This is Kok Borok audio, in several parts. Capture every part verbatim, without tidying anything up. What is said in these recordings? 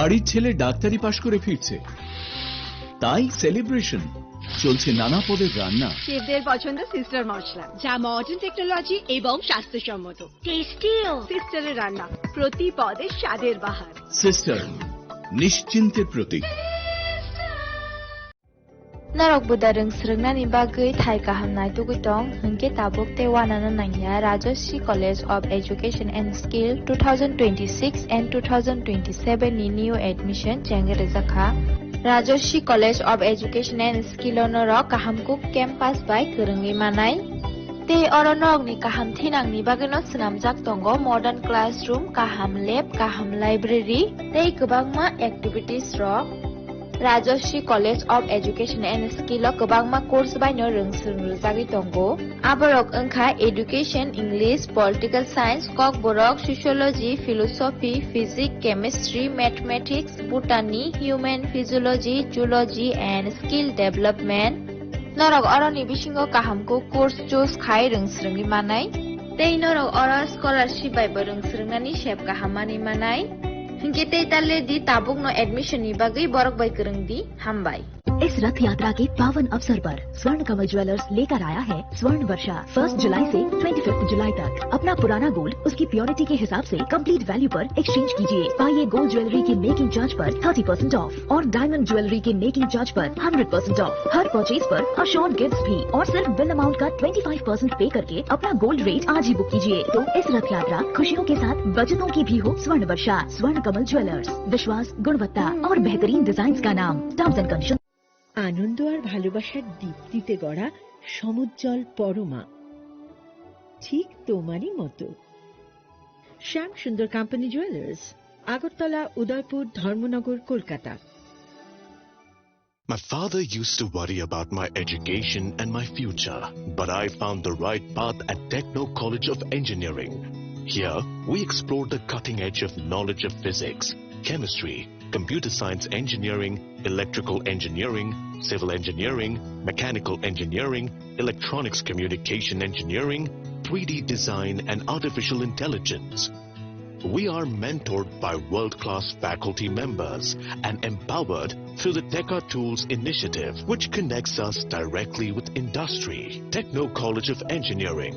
বাড়ির ছেলে ডাক্তারি পাশ করে ফিরছে, তাই সেলিব্রেশন। চলছে নানা পদের রান্না। শেফদের পছন্দ সিস্টার মশলা, যা মডার্ন টেকনোলজি এবং স্বাস্থ্যসম্মত। টেস্টিও। সিস্টারের রান্না, প্রতি পদে স্বাদের বাহার। সিস্টার, নিশ্চিন্তের প্রতীক। Norok buda rwng swrwngnani bagwi thai kaham naitugwi tong, hwnkhe tabuk tei uanano nangya Rajashree College of Education and Skill two thousand twenty-six and two thousand twenty-seven ni new admission chengwi rwjakha. Rajashree College of Education and Skill o norok kaham kuk campus bai kwrwngwi manai. Tei oro norokni kaham thinangni bagwino swnamjak tongo modern classroom, kaham lab, kaham library tei kwbangma activities rok. Rajashree College of Education and Skill o kwbangma course baino rwng swrwng rwjagwi tongo. Aborok wngkha Education, English, Political Science, Kokborok, Sociology, Philosophy, Physics, Chemistry, Mathematics, Botany, Human Physiology, Zoology and Skill Development. Norok oroni bisingo kaham kuk course choose khai rwng swrwngwi manai. Tei norok oro scholarship bai bo rwng swrwngnani sep kaham manwi manai. Hinkhe tei ta le di, tabukno admission ni bagwi borok bai kwrwng di. Hambai. इस रथ यात्रा के पावन अवसर पर स्वर्ण कमल ज्वेलर्स लेकर आया है स्वर्ण वर्षा। फर्स्ट जुलाई से ट्वेंटी फिफ्थ जुलाई तक अपना पुराना गोल्ड उसकी प्योरिटी के हिसाब से कंप्लीट वैल्यू पर एक्सचेंज कीजिए। पाइए गोल्ड ज्वेलरी की मेकिंग चार्ज पर थर्टी परसेंट ऑफ और डायमंड ज्वेलरी के मेकिंग चार्ज पर हंड्रेड परसेंट ऑफ। हर परचेज पर अश्योर्ड गिफ्ट्स भी और सिर्फ बिल अमाउंट का ट्वेंटी फ़ाइव परसेंट पे करके अपना गोल्ड रेट आज ही बुक कीजिए। तो इस रथ यात्रा खुशियों के साथ बचतों की भी हो। स्वर्ण वर्षा, स्वर्ण कमल ज्वेलर्स, विश्वास, गुणवत्ता और बेहतरीन डिजाइन का नाम। Terms and condition. আনন্দ আর ভালোবাসার দীপ্তিতে গড়া সমুজ্জ্বল পরমা, ঠিক তোমারই মতো। শ্যাম সুন্দর কোম্পানি জুয়েলার্স, আগরতলা, উদয়পুর, ধর্মনগর, Kolkata. My father used to worry about my education and my future, but I found the right path at Techno College of Engineering. Here, we explore the cutting edge of knowledge of physics, chemistry, computer science engineering, electrical engineering, civil engineering, mechanical engineering, electronics communication engineering, three D design, and artificial intelligence. We are mentored by world-class faculty members and empowered through the Teka Tools initiative, which connects us directly with industry. Techno College of Engineering.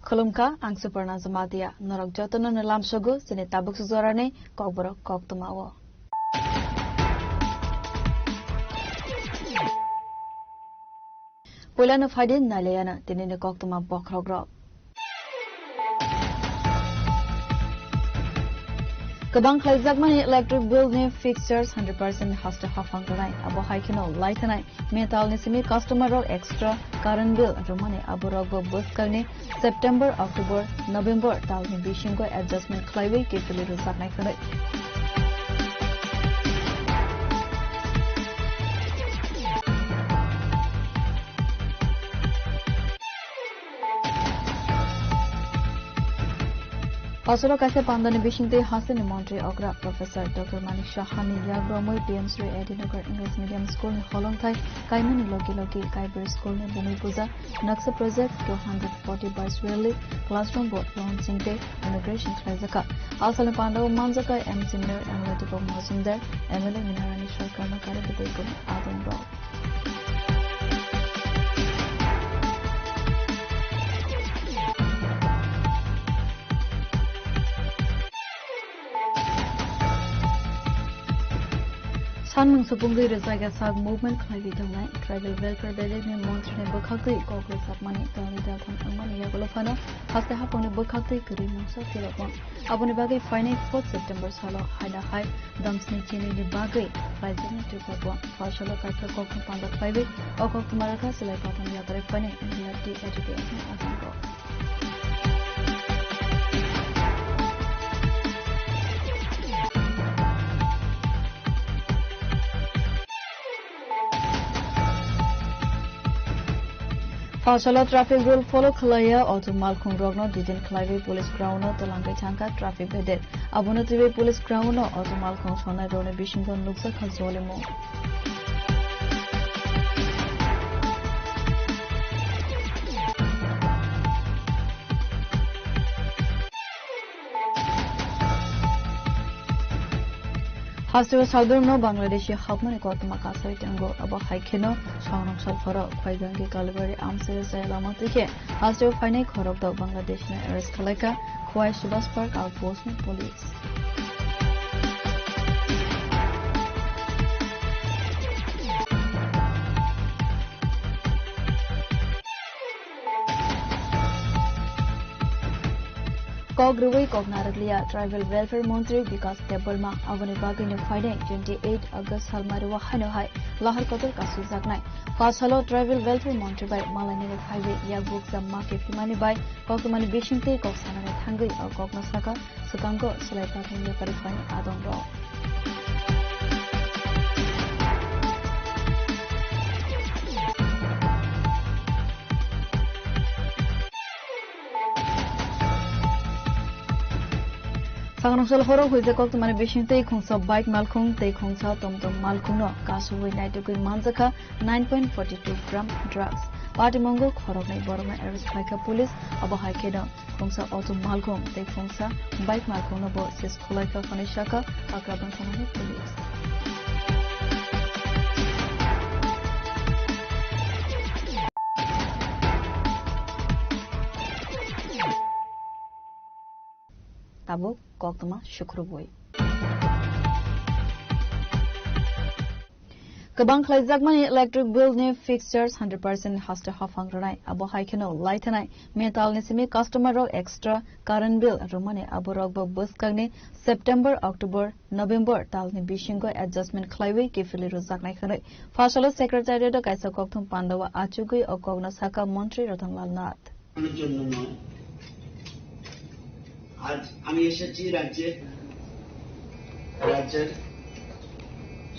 Khulumkha, ang Suparna Jamatia. Norok jotono no lamsogo chini tabuk sujorani kokborok koktwma o. Puilano phaidi nailayana tinini koktwma bokhorokrok. Kwbang khlaijakmani electric bill ni fixtures hundred percent haste haphang tongnai. Abo hai kheno lai thanai metal ni simi customer rok extra current bill rwmani aborok bo bwskanni September, October, November talni bisingo adjustment khlaiwi kiphilwi rwjaknai hwnwi. Phasalo kaisa pandani bisingtwi hasteni montri okra Professor Doctor Manik Saha ni yagromwi P M Shri A D Nagar English Medium School ni holongthai kaimani logi logi Kaibri School ni bumi puja Naksa Project two hundred forty by Swirly Classroom Board launching tei inauguration khlaijakha. Asalni pandao manjakha M C Mayor M L A Deepak Majumdar, M L A Minarani Sarkarno kare bwtwi kunu adong rok. Sanmung supungwi rwjak yasak movement khlaiwi tongnai Tribal Welfare Valley ni montri ni bwkhaktwi kok rwjakmani dalwi daltham wngmani yagulo phano haste haphangni bwkhaktwi kwrwi mungsa tirokma. Aboni bagwi phainai fourth September salo haina hai damsni chinini bagwi khlaijaknai Tripura Bond. Phasalo kaisa kokno panda khlaiwi o koktwma rwkha silai patham yakarwi phainai N D R T education agango. Phasalo traffic rule follow khlaiya auto malkhung rokno detain khlaiwi police ground no twlangwi thangkha traffic bedek. Abono twiwi police ground no auto malkhung sonai rokni bisingo nukjakha jolimung. Hasteo salbrumno Bangladeshi hapmani koktwma kasai tongo. Abo hai kheno songrong salpharo Khwaigangki Kalibari Amsai jaya lama twi khe hasteo phainai khorokdok Bangladeshno arrest khalaikha Khwai Subhas Park outpost ni police. Kok rwui kok narwkliya Tribal Welfare Montri Bikas Debbarma, aboni bagwino phainai twenty eight August salmari o haino hai lahar kotor kasujaknai. Phasalo Tribal Welfare Montri bai malainai phaiwi yakbuk jamma khe phimani bai koktwmani bisingtwi kok sanani thangwi o kokno saka swkango silai pathang yapari phaini adongrok. Sangrong sal horo huijak koktwmani bising tei khungsa bike malkhung tei khungsa tomtom malkhungno kasugwi naitugwi manjakha nine point forty two gram drugs. Patimungo khoroknwi borokno arrest khlaikha police, abo hai kheno khungsa auto malkhung tei khungsa bike malkhungno bo seize khwlaikha hwnwi sakha Kakrabang thanani police. Tabuk koktwma sukrubwi. Kwbang khlaijakmani electric bill ni fixed charge hundred percent haste haphang rwnai. Abo hai kheno laithanai metal ni simi customer rok extra current bill rwmani abo rok bo bwskangni September, October, November tal ni bisingo adjustment khlaiwi kiphilwi rwjaknai hwnwi Phasalo secretariat o kaisa kokthum pandao achugwi o kokno sakha Montri Ratan Lal Nath. জন্য নয়। আজ আমি এসেছি রাজ্যে, রাজ্যের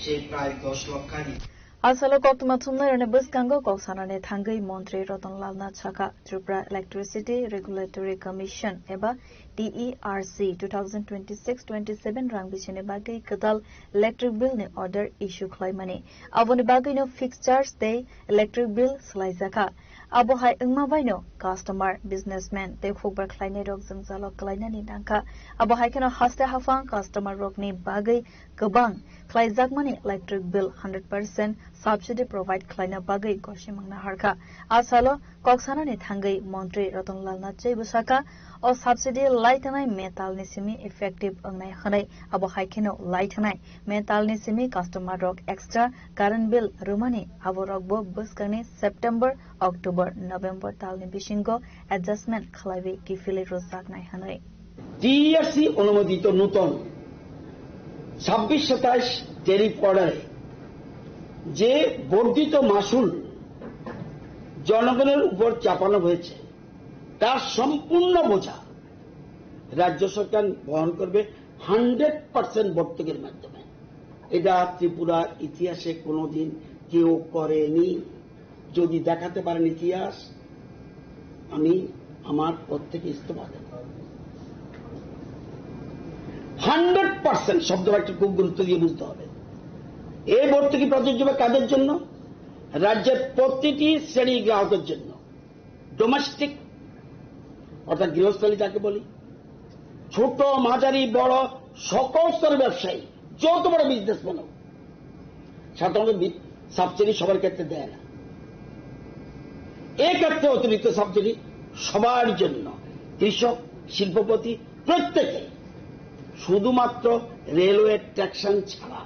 সেই প্রায় দশ লক্ষাধিক। Asalo koktwma thumnairokni bwskango kok sanani thangwi Montri Ratan Lal Nath sakha, Tripura Electricity Regulatory Commission eba T E R C two thousand twenty-six twenty-seven rang bisini bagwi kwtal electric bill ni order issue khlaimani. Aboni bagwino fixed charge tei electric bill swlaijakha. Abo hai wngma baino customer, businessman tei hukbar khlainairok jwngjalo kwlainani nangkha. Abo hai kheno haste haphang customer rokni bagwi kwbang khlaijakmani electric bill hundred percent subsidy provide khlaina bagwi gosimang naharkha. A salo kok sanani thangwi Montri Ratan Lal Nath Choi bwsakha, o subsidy lai thanai May talni simi effective wngnai hwnwi. Abo hai kheno lai thanai May talni simi customer rok extra current bill rwmani, abo rokbo bwskangni September, October, November talni bisingo adjustment khlaiwi kiphilwi rwjaknai hwnwi. টিইআরসি অনুমোদিত নতুন ছাব্বিশ সাতাশ ট্যারিফ অর্ডারে যে বর্ধিত মাসুল জনগণের উপর চাপানো হয়েছে, তার সম্পূর্ণ বোঝা রাজ্য সরকার বহন করবে হান্ড্রেড পার্সেন্ট ভর্তুকির মাধ্যমে। এটা ত্রিপুরার ইতিহাসে কোনোদিন কেউ করেনি। যদি দেখাতে পারেন ইতিহাস, আমি আমার পদ থেকে ইস্তফা দেব। হান্ড্রেড পার্সেন্ট শব্দ বাক্য খুব গুরুত্ব দিয়ে বুঝতে হবে। এই ভর্তুকি প্রযোজ্য হবে কাদের জন্য? রাজ্যের প্রতিটি শ্রেণীর গ্রাহকের জন্য। ডোমেস্টিক, অর্থাৎ গৃহস্থলী যাকে বলি, ছোট, মাঝারি, বড়, সকল স্তরের ব্যবসায়ী, যত বড় বিজনেসম্যান হোক, সাধারণত বি-, সাবসিডি সবার ক্ষেত্রে দেয় না। এক্ষেত্রে অতিরিক্ত সাবসিডি সবার জন্য, কৃষক, শিল্পপতি, প্রত্যেকে, শুধুমাত্র রেলওয়ে ট্যাক্সন ছাড়া।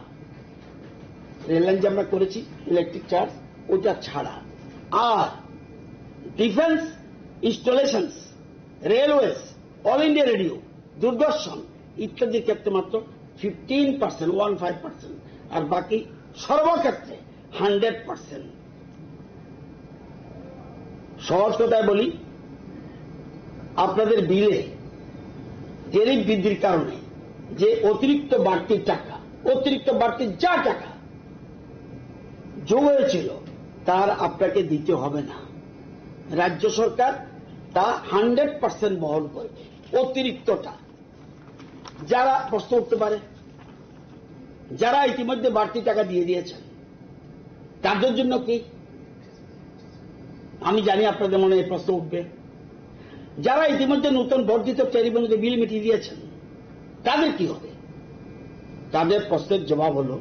রেল লাইন যে আমরা করেছি, ইলেকট্রিক চার্জ, ওটা ছাড়া। আর defence, installations, railways, all India radio, Doordarshan ইত্যাদির ক্ষেত্রে মাত্র fifteen percent, one five percent, আর বাকি সর্বক্ষেত্রে হান্ড্রেড পার্সেন্ট। সহজ কথায় বলি, আপনাদের বিলে ট্যারিফ বৃদ্ধির কারণে যে অতিরিক্ত বাড়তি টাকা, অতিরিক্ত বাড়তি যা টাকা যোগ হয়েছিল, তার আপনাকে দিতে হবে না। রাজ্য সরকার তা হান্ড্রেড পার্সেন্ট বহন করবে, অতিরিক্তটা। যারা প্রশ্ন উঠতে পারে, যারা ইতিমধ্যে বাড়তি টাকা দিয়ে দিয়েছেন, তাদের জন্য কি? আমি জানি আপনাদের মনে এই প্রশ্ন উঠবে। যারা ইতিমধ্যে নতুন বর্ধিত ট্যারিফের মধ্যে বিল মিটিয়ে দিয়েছেন, তাদের কি হবে? তাদের প্রশ্নের জবাব হলো,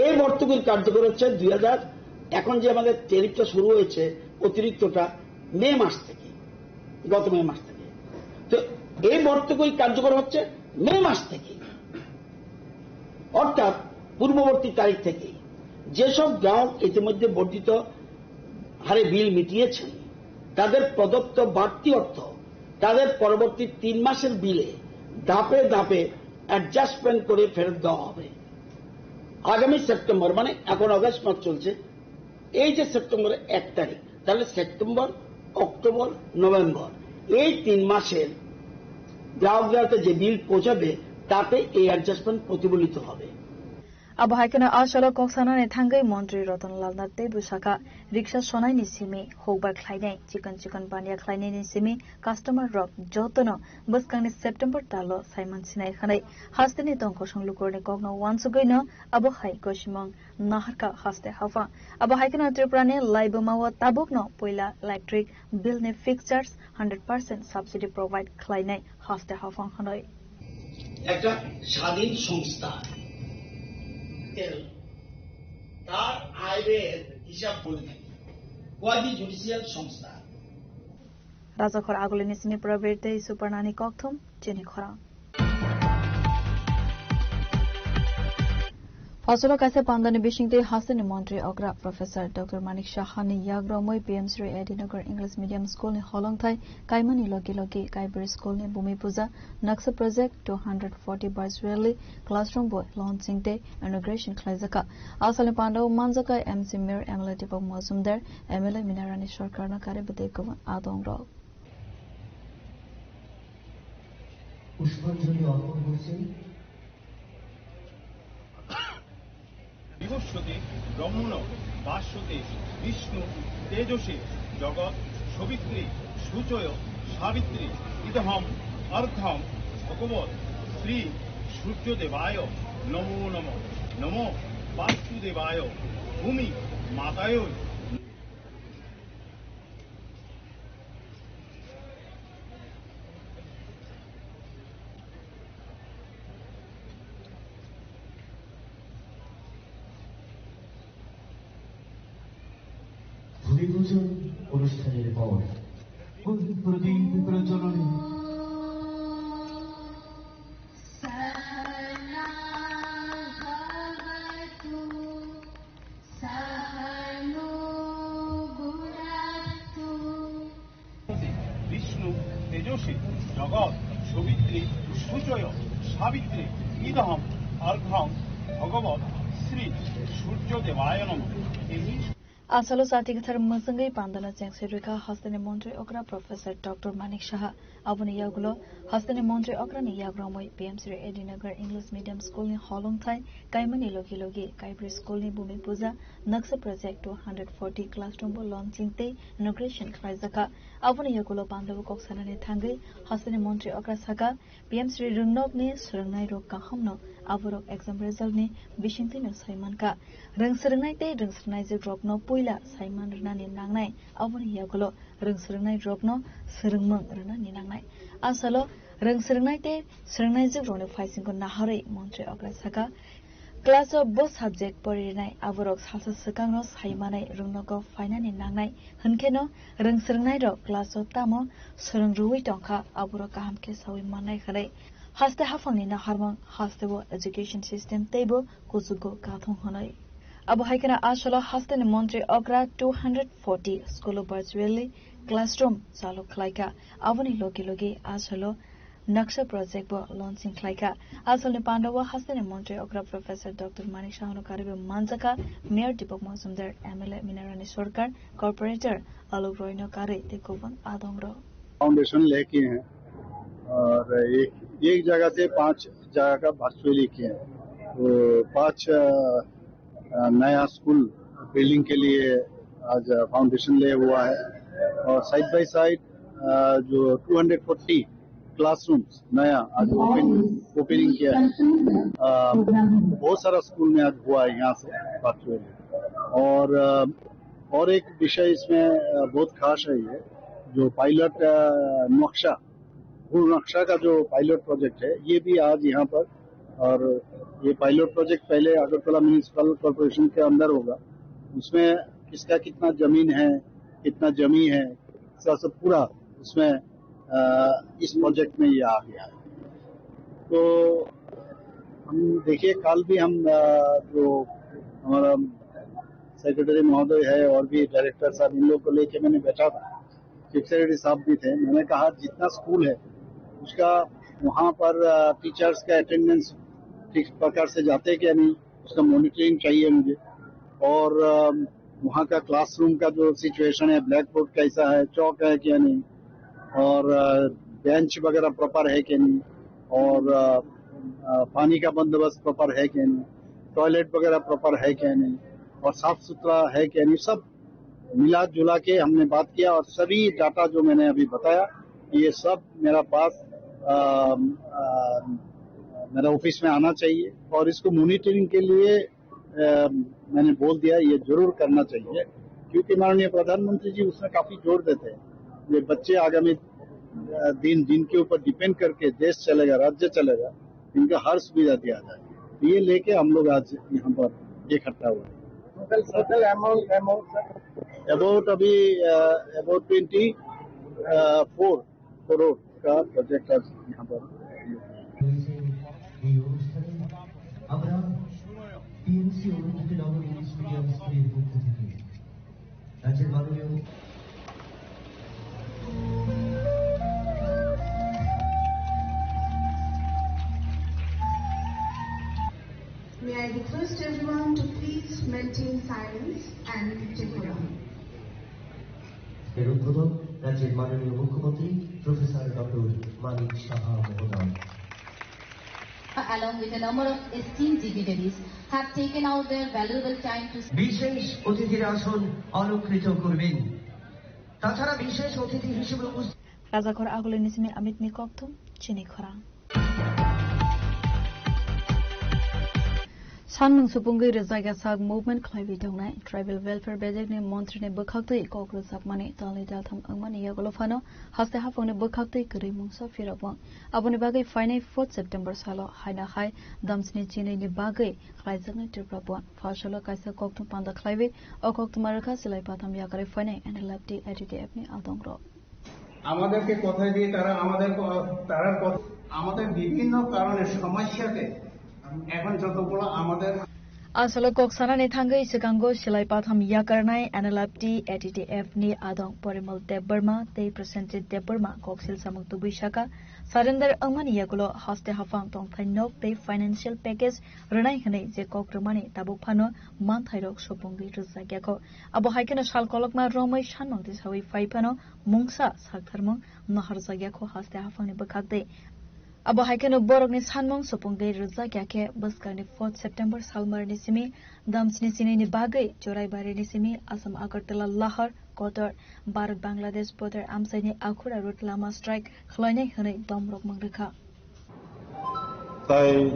এই ভর্তুকির কার্যকর হচ্ছে দুই হাজার, এখন যে আমাদের ট্যারিফটা শুরু হয়েছে, অতিরিক্তটা মে মাস থেকে, গত মে মাস থেকে। তো এই ভর্তুকি কার্যকর হচ্ছে মে মাস থেকে, অর্থাৎ পূর্ববর্তী তারিখ থেকে। যেসব গ্রাহক ইতিমধ্যে বর্ধিত হারে বিল মিটিয়েছেন, তাদের প্রদত্ত বাড়তি অর্থ তাদের পরবর্তী তিন মাসের বিলে ধাপে ধাপে অ্যাডজাস্টমেন্ট করে ফেরত দেওয়া হবে। আগামী সেপ্টেম্বর, মানে এখন অগস্ট মাস চলছে, এই যে সেপ্টেম্বরের এক তারিখ, তাহলে সেপ্টেম্বর, অক্টোবর, নভেম্বর, এই তিন মাসের গ্রাহক গ্রাহকদের যে বিল পৌঁছাবে, তাতে এই অ্যাডজাস্টমেন্ট প্রতিফলিত হবে। Abo hai kheno a salo kok sanani thangwi Montri Ratan Lal Nath teibo sakha, riksa sonaini simi hokbar khlainai, chikon chikon baniya khlainaini simi customer rok jotono bwskangni September talo saiman sinai hwnwi hasteni tongkosong lukurni kokno uansugwino abo hai gosimung naharkha haste haphang. Abo hai kheno Tripurani laibumao tabukno puila electric bill ni fixtures hundred percent subsidy provide khlainai haste haphang hwnwi. একটা স্বাধীন সংস্থা, তার আয় ব্যয়ের হিসাব বলে থাকে, quasi judicial সংস্থা। Rajakhor agulini simi Prabir tei Suparnani kokthum chini khorang. Phasolo kaisa pandani bisingtwi hasteni montri okra Professor Doctor Manik Saha ni yagromwi P M Shri A D Nagar English Medium School ni holongthai kaimani logi logi Kaibri School ni bumi puja Naksa Project two hundred forty Vice Rally Classroom bo launching tei inauguration khlaijakha. Aswkni pandao manjakha M C Mir, M L A Deepak Majumdar, M L A Minarani Sarkar no kare bwtwi kwbang adong rok. পুষ্পাঞ্জলি অর্পণ করছি। বিভস্বতে ব্রহ্মণ ভাস্বতে বিষ্ণু তেজসে জগৎ সবিত্রী সূচয় সাবিত্রী ইদহম অর্ঘম ভগবত শ্রী সূর্য দেবায় নমো নমঃ নমো বাস্তু দেবায় ভূমি মাতায়। ভূমি পূজন অনুষ্ঠানের পর প্রদীপ প্রজ্বলন। বিষ্ণু তেজসে জগৎ সবিত্রী সূচয় সাবিত্রী ইদহম অর্ঘম ভগবত শ্রী সূর্য দেবায় নমঃ। Asalo chati kwthar mwchwngwi pandano chengsi rwkha hasteni montri okra Professor Doctor Manik Saha. Aboni yagulo hasteni montri okrani yagromwi P M Shri A D Nagar English Medium School ni holongthai kaimani logi logi Kaibri School ni Bhumi Puja Naksha Project two hundred forty classroom bo launching tei inauguration khlaijakha. Aboni yagulo pandao kok sanani thangwi hasteni montri okra saka, P M Shri Rwngnokni swrwngnairok kahamno aborok exam resultni bisingtwino sai mankha. Rwng swrwngnai tei rwng swrwngnaijwkrokno puila saiman rwnani nangnai, aboni yagulo rwng swrwngnairokno swrwngmung rwnani nangnai. Asalo rwng swrwngnai tei swrwngnaijwkrokni phaisingo naharwi montri okra saka, class o bo subject poririnai aborok salsa swkangno sai manai rwngnogo phainani nangnai. Hwnkheno rwng swrwngnairok class o tamo swrwng rwui tongkha, aborok kaham khe saui mannai hwnwi. Haste haphangni naharmung hasteo education system teibo kuchugo kathung hwnwi. Abo hai kheno asalo hasteni montri okra two hundred forty school o virtually classroom chalu khlaikha. Aboni logi logi asalo Naksha project bo launching khlaikha. Asalni pandao hasteni montri okra Professor Doctor Manik Saha no kariwi manjakha, Mayor Deepak Majumdar, M L A Minarani Sarkar, Corporator Alok Roy no kari tei kubun adongrok. Foundation लेके हैं और एक एक जगह से पांच जगह का वर्चुअली किए हैं। तो पांच अ, अ, नया स्कूल बिल्डिंग के लिए आज फाउंडेशन ले हुआ है और साइड बाय साइड जो टू हंड्रेड फोर्टी क्लासरूम्स नया आज ओपन ओपनिंग किया है। अ, बहुत सारा स्कूल में आज हुआ है यहाँ से वर्चुअली। और अ, और एक विषय इसमें अ, बहुत खास है, ये जो पायलट अ, नक्शा, भू नक्शा का जो पायलट प्रोजेक्ट है, ये भी आज यहाँ पर, और ये पायलट प्रोजेक्ट पहले अगरतला म्युनिसिपल कॉरपोरेशन के अंदर होगा, उसमें किसका कितना जमीन है, कितना जमी है, इसका सब पूरा उसमें अ, इस प्रोजेक्ट में ये आ गया है। तो हम देखिए, कल भी हम अ, जो हमारा सेक्रेटरी महोदय है और भी डायरेक्टर साहब, इन लोग को लेके मैंने बैठा था, चीफ सेक्रेटरी साहब भी थे। मैंने कहा जितना स्कूल है उसका वहाँ पर अ, टीचर्स का अटेंडेंस ठीक प्रकार से जाते क्या नहीं, उसका मॉनिटरिंग चाहिए मुझे। और अ, वहाँ का क्लासरूम का जो सिचुएशन है, ब्लैक बोर्ड कैसा है, चौक है क्या नहीं, और अ, बेंच वगैरह प्रॉपर है क्या नहीं, और अ, अ, पानी का बंदोबस्त प्रॉपर है क्या नहीं, टॉयलेट वगैरह प्रॉपर है क्या नहीं, और साफ सुथरा है क्या नहीं, सब मिला जुला के हमने बात किया और सभी डाटा जो मैंने अभी बताया, ये सब मेरा पास अ, अ, मेरा ऑफिस में आना चाहिए और इसको मॉनिटरिंग के लिए अ, मैंने बोल दिया, ये जरूर करना चाहिए, क्योंकि माननीय प्रधानमंत्री जी उसमें काफी जोर देते हैं। ये बच्चे आगामी अ, दिन जिनके ऊपर डिपेंड करके देश चलेगा, राज्य चलेगा, इनका हर सुविधा दिया जाए। ये लेके हम लोग आज यहाँ पर इकट्ठा हुए हैं। Total, total amount, amount, sir? About अभी अ, about ट्वेंटी फोर करोड़ का प्रोजेक्ट आज यहाँ पर। এই অনুষ্ঠানে আমরা টিএমসি অনুমতি নগর ইংলিশ মিডিয়াম স্কুলের পক্ষ থেকে রাজ্যের মাননীয় May I request everyone to please maintain silence and decorum. এর উদ্বোধক রাজ্যের মাননীয় মুখ্যমন্ত্রী প্রফেসর ডক্টর মানিক সাহা মহোদয়। Along with a number of esteemed dignitaries, have taken out their valuable time to বিশেষ অতিথির আসন অলংকৃত করবেন। তাছাড়া বিশেষ অতিথি হিসেবে উপস্থিত Rajakhor agulini simi Amit ni kokthum chini khorang. Sanmung supungwi rwjak yasak movement khlaiwi tongnai Tribal Welfare Bejekni montrini bwkhaktwi kok rwjakmani talni daltham wngmani yagulo phano haste haphangni bwkhaktwi kwrwi mungsa phirokmung. Aboni bagwi phainai fourth September salo haina hai damsni chinwini bagwi khlaijaknai Tripura Bon. Pha salo kaisa kokthum panda khlaiwi o kokthuma rwkha silai patham yakarwi phainai N L F T, I T D F ni adongrok. আমাদেরকে কথা দিয়ে তারা আমাদের ক-, তারার কথা, আমাদের বিভিন্ন কারণে সমস্যাতে এখন যতগুলো আমাদের Asalo kok sanani thangwi swkango silai patham yakarnai N L F T A T T F ni adong Porimal Debbarma tei Prasenjit Debbarma kok silsamung tubui saka, surrender wngmani yagulo haste haphang tongthai nok tei financial package rwnai hwnwi je kok rwmani tabuk phano manthairok supungwi rwjakya kho. Abo hai kheno sal kolokma romwi sanmung tisawi phai phano mungsa saktharmung naharjakya kho haste haphangni bwkhak tei. Abo hai kheno borokni sanmung supungwi rwjakya khe bwskangni fourth September salmarni simi damsni sinini bagwi Choraibarini simi Assam Agartala Lahar Kotor Bharat Bangladesh border amchaini Akhura road lama strike khlainai hwnwi domrokmung rwkha. Tai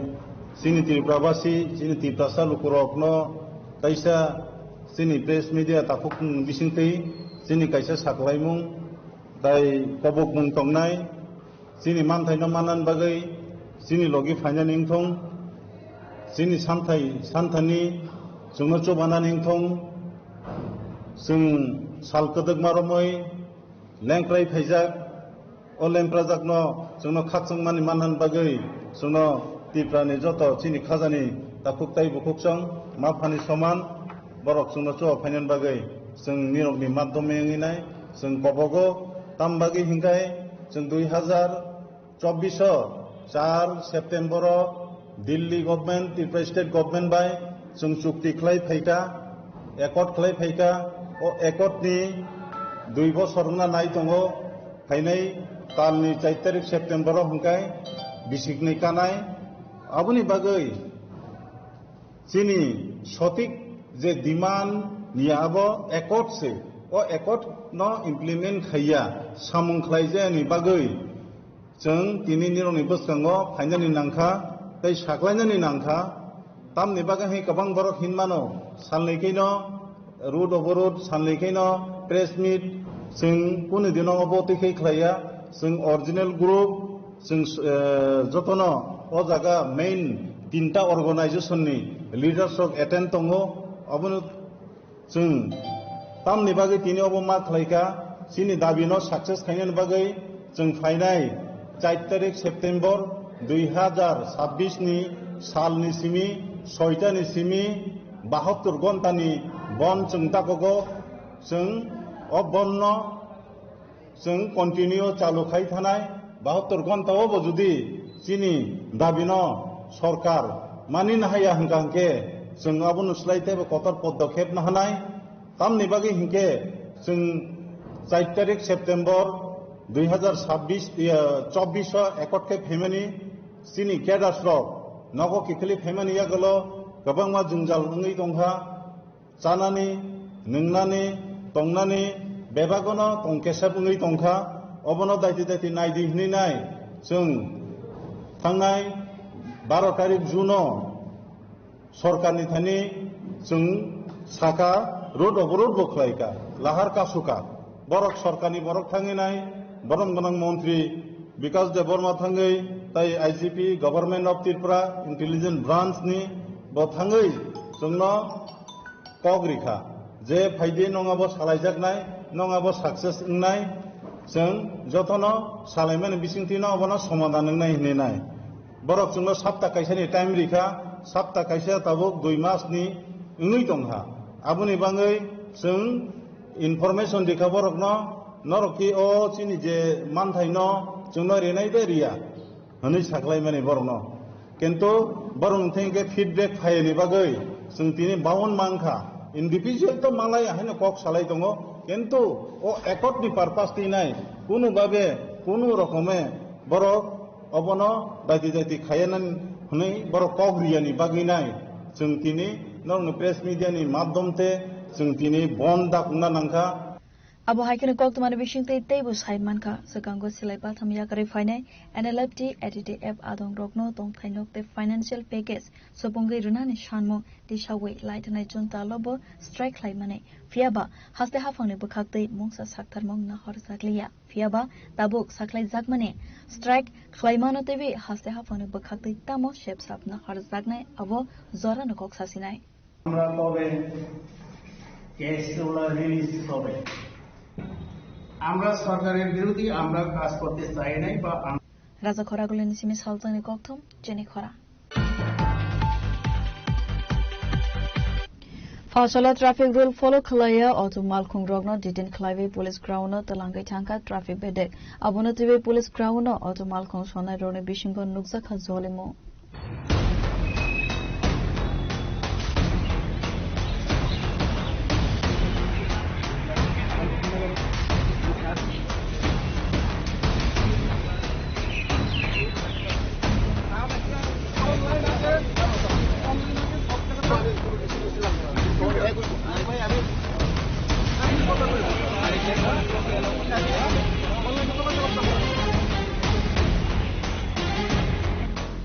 chini Tripurabasi, chini Tiprasa lukurokno kaisa chini press media takhuk bisingtwi chini kaisa saklaimung tai kobokmung tongnai. Chini manthaino manna bagwi chini logi phainani wngthung, chini santhai santhani chwngno chubanani wngthung, chwng sal kwdwkma romwi lengkrai phaijak, o lengprajakno chwngno khakchangmani manna bagwi chwngno Tiprani joto chini khajani takhuk tai bukhuk chwng ma phani soman borok chwngno chuba phainani bagwi chwng nirokni madhyome wngwi nai chwng kobogo. Tam bagwi hinkhe chwng dui hazar chobbish o char September o Delhi government, Tripura state government bai chwng chukti khlai phaikha, accord khlai phaikha. O accord ni dui bosor wngna nai tongo, phainai talni char tarik September o hwnkhe bisikni kanai. Aboni bagwi chini sotik je demand niya abo accord se, o accord no implement khaiya, samung khlaijayani bagwi chwng tini nirokni bwskango phainani nangkha tei saklainani nangkha. Tamni bagwi hai kwbang borok hinmano, salni khe no road oborod, salni khe no press meet, chwng kunu dino obo twi khe khlaiya, chwng original group, chwng, eh, jotono o jaga main tinta organization ni leaders rok attend tongo, obono chwng tamni bagwi tini obo ma khlaikha, chini dabi no success khainani bagwi chwng phainai char tarik September dui hazar chabbish ni salni simi soita ni simi bahattor ghonta ni bon chwng takogo, chwng o bon no chwng continue chalu khai thanai, bahattor ghonta o bo jodi chini dabi no sorkar mani nahaya hwnkha hwnkhe chwng abono slai teibo kotor podokhep nahanai. Tamni bagwi hinkhe chwng char tarik September dui hazar chabbish, iya, chobbish o accord khe phaimani chini cadres rok nogo kiphilwi phaimani yagulo kwbangma jwngjal wngwi tongkha. Chanani, nwngnani, tongnani bebagono tong kesep wngwi tongkha. Obono daiti daiti naidi hwnwi nai chwng thangnai baro tarik June o sorkarni thani chwng saka road oborod bo khlaikha, lahar kasukha. Borok sorkarni borok thangwi nai, borom gwnang montri Bikash Debbarma thangwi tai I G P, Government of Tripura Intelligence Branch ni bo thangwi chwngno kok rikha je phaidi nwng abo salaijaknai, nwng abo success wngnai, chwng jotono salaimani bisingtwino obono somadhan wngnai hinwi nai. Borok chwngno sapta kaisani time rikha, sapta kaisa tabuk dui mas ni wngwi tongkha. Aboni bagwi chwng information rikha borokno, norok ki o chini je manthaino chwngno rinai de riya hwnwi saklaimani borokno. Kintu borok wngthang khe feedback phaiyani bagwi chwng tini baon mankha. Individual to malai haino kok salai tongo, kintu o accord ni purpose twi nai kunu babe kunu rokome borok obono daiti daiti khaiya nani hwnwi borok kok riyani bagwi nai chwng tini norokni press media ni madhyom te chwng tini bon dakungna nangkha. Abo hai kheno koktwmani bisingtwi teibo sai mankha, swkango silai patham yakarwi phainai N L F T A T T F adongrokno tongthai nok tei financial package supungwi rwnani sanmung tisawi laithanai chwng talobo strike khlaimani. Phiyaba haste haphangni bwkhaktwi mungsa saktharmung nahorjakliya. Phiyaba tabuk saklaijakmani strike khlaimano teiwi haste haphangni bwkhaktwi tamo sepsap nahorjaknai abo jorano kok sasinai. আমরা কবে কেসগুলো রিলিজ হবে? আমরা সরকারের বিরোধী আমরা কাজ করতে চাই নাই বা আম- Raja Khoragulini simi salchangni kokthum chini khora. Asala traffic rule follow khlaiya auto malkhung rokno detain khlaiwi police ground no twlangwi thangkha traffic bedek. Abono twiwi police ground no auto malkhung sonai rokni bisingo nukjakha jolimung.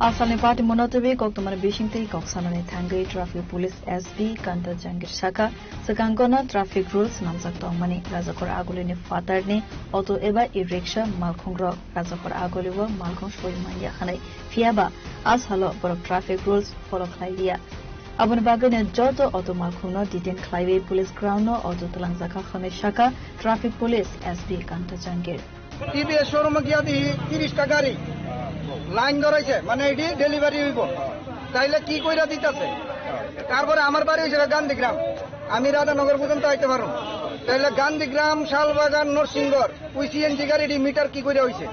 Asalni pati monotwi koktwmani bisingtwi kok sanani thangwi traffic police S P Kanta Jangir sakha, swkang gona traffic rules namjak tongmani, Rajakhor Agulini phatarni auto eba e-rickshaw malkhungrok Rajakhor Agulio malkhung soi manya hwnwi, phiyaba a salo borok traffic rules follow khlai liya. Aboni bagwino joto auto malkhungno detain khlaiwi police ground no auto twlangjakha hwnwi sakha traffic police S P Kanta Jangir. T V S showroom-o giya dihi tiris ta gari line doraise, mane edi delivery hoibo. Taile ki koira ditase? Tarpore amar bari hoise Gandhigram, ami Radhanagar porjonto aite paro. Taile Gandhigram, Shalbagan, Norsinghor, oi C N G gari di meter ki koira hoise?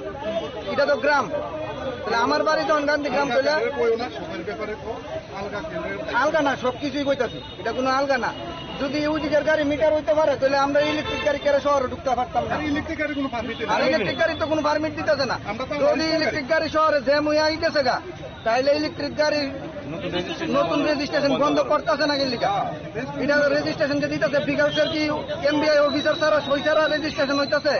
Eta to gram. Taile amar bari jokhon Gandhigram, taile alga na, sob kichhui koitase. Eta kono alga na. Jodi oi dikar gari meter hoite pare, taile amra electric gari kere shohore dhukte partam na. Ar electric gari kono permit neyi. Ar electric gari to kono permit ditase na. Amra to jodi electric gari shohore jam oiya aitase ga, taile electric gari notun registration bondo kortase na ki lega? Eta to registration je ditase, bigal ser ki M B I officer sara, soi sara registration hoitase?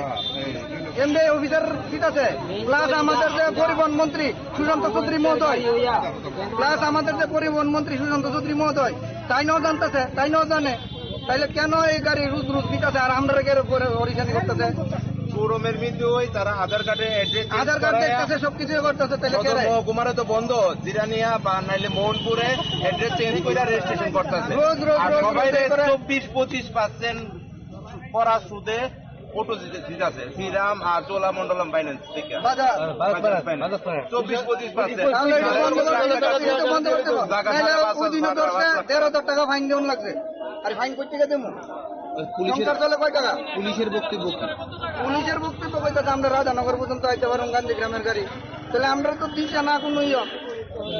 M B I officer ditase? Plus amader je poribahon montri Sushanta Chaudhary mohodoy, plus amader je poribahon montri Sushanta Chaudhary mohodoy, tai no jantase, tai no jane, taile keno ei gari roj roj ditase ar amrare kere pore orisani kortase? Showroom-er moddhe oi tara Aadhaar card-e address change kore, Aadhaar card dektase, sob kichu kortase, taile sodor kere? Mohkumare to bondo, Jirania ba naile Mohanpur-e address change kore registration kortase. Roj roj, ar roj roj sobaire kore. Chobbish pochish percent pora sude auto dite, ditase, Shriram ar Cholamandalam Finance theke. Bajaj. Bajaj Finance. Bajaj Finance. Chobbish pochish percent. Taile eta bondo korte hobe, eta bondo korte hobe. Naile oi dino doro hajar taka fine diyun lagse. Ar fine koi taka demo? Police-er, songsar chole koi taka? Police-er boktobbo ki? Police-er boktobbo hoitase amra Radhanagar porjonto aite parong Gandhigram-er gari. Taile amra to disha na kono iyo.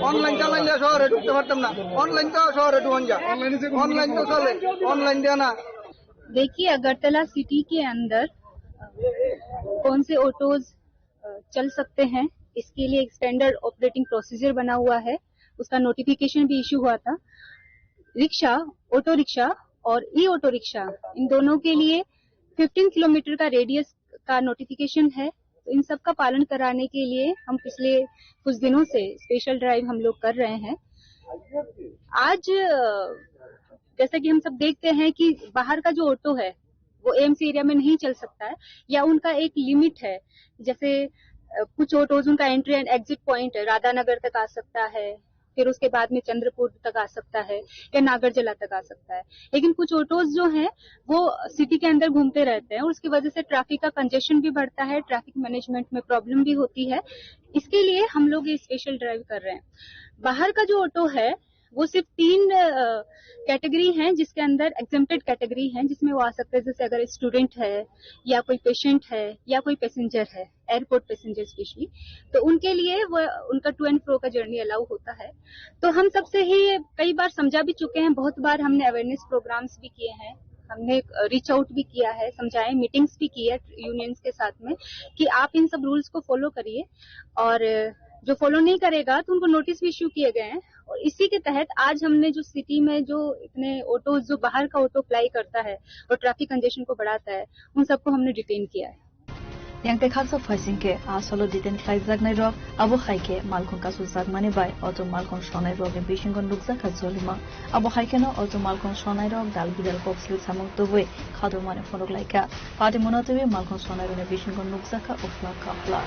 Online chalaile shohore dhukte partam na. Online to shohore dhukon ja. Online to chole. Online diya na. देखिए, अगरतला सिटी के अंदर कौन से ऑटोज, अ, चल सकते हैं, इसके लिए एक स्टैंडर्ड ऑपरेटिंग प्रोसीजर बना हुआ है, उसका नोटिफिकेशन भी इशू हुआ था। रिक्शा, ऑटो रिक्शा और ई ऑटो रिक्शा, इन दोनों के लिए फिफ्टीन किलोमीटर का रेडियस का नोटिफिकेशन है। तो इन सब का पालन कराने के लिए हम पिछले कुछ दिनों से स्पेशल ड्राइव हम लोग कर रहे हैं। आज, अ, जैसा कि हम सब देखते हैं कि बाहर का जो ऑटो है, वो एम्स एरिया में नहीं चल सकता है, या उनका एक लिमिट है। जैसे, अ, कुछ ऑटोज, उनका एंट्री एंड एग्जिट पॉइंट है, राधानगर तक आ सकता है, फिर उसके बाद में चंद्रपुर तक आ सकता है या नागरजला तक आ सकता है। लेकिन कुछ ऑटोज जो हैं, वो सिटी के अंदर घूमते रहते हैं और उसकी वजह से ट्रैफिक का कंजेशन भी बढ़ता है, ट्रैफिक मैनेजमेंट में प्रॉब्लम भी होती है। इसके लिए हम लोग ये स्पेशल ड्राइव कर रहे हैं। बाहर का जो ऑटो है, वो सिर्फ तीन, अ, कैटेगरी हैं जिसके अंदर एग्जेम्प्टेड कैटेगरी हैं, जिसमें वो आ सकते हैं, जैसे अगर स्टूडेंट है या कोई पेशेंट है या कोई पैसेंजर है, एयरपोर्ट पैसेंजर स्पेशली, तो उनके लिए वो, उनका टू एंड फ्रो का जर्नी अलाउ होता है। तो हम सबसे ही कई बार समझा भी चुके हैं, बहुत बार हमने अवेयरनेस प्रोग्राम्स भी किए हैं, हमने, अ, रीच आउट भी किया है, समझाए, मीटिंग्स भी की है यूनियंस के साथ में कि आप इन सब रूल्स को फॉलो करिए, और, अ, जो फॉलो नहीं करेगा तो उनको नोटिस भी इशू किए गए हैं। और इसी के तहत आज हमने जो सिटी में जो इतने ऑटोज, जो बाहर का ऑटो अप्लाई करता है और ट्रैफिक कंजेशन को बढ़ाता है, उन सबको हमने डिटेन किया है। Yang tei khaksa phaising khe a salo detain khlaijaknai rok, abo hai khe malkhung kasu jakmani bai auto malkhung sonai rokni bisingo nukjakha jolimung. Abo hai kheno auto malkhung sonai rok dal bidal kok sil samung tubui khadomani phunuk laikha. Pati monotwi malkhung sonai rokni bisingo nukjakha uphla kaphla.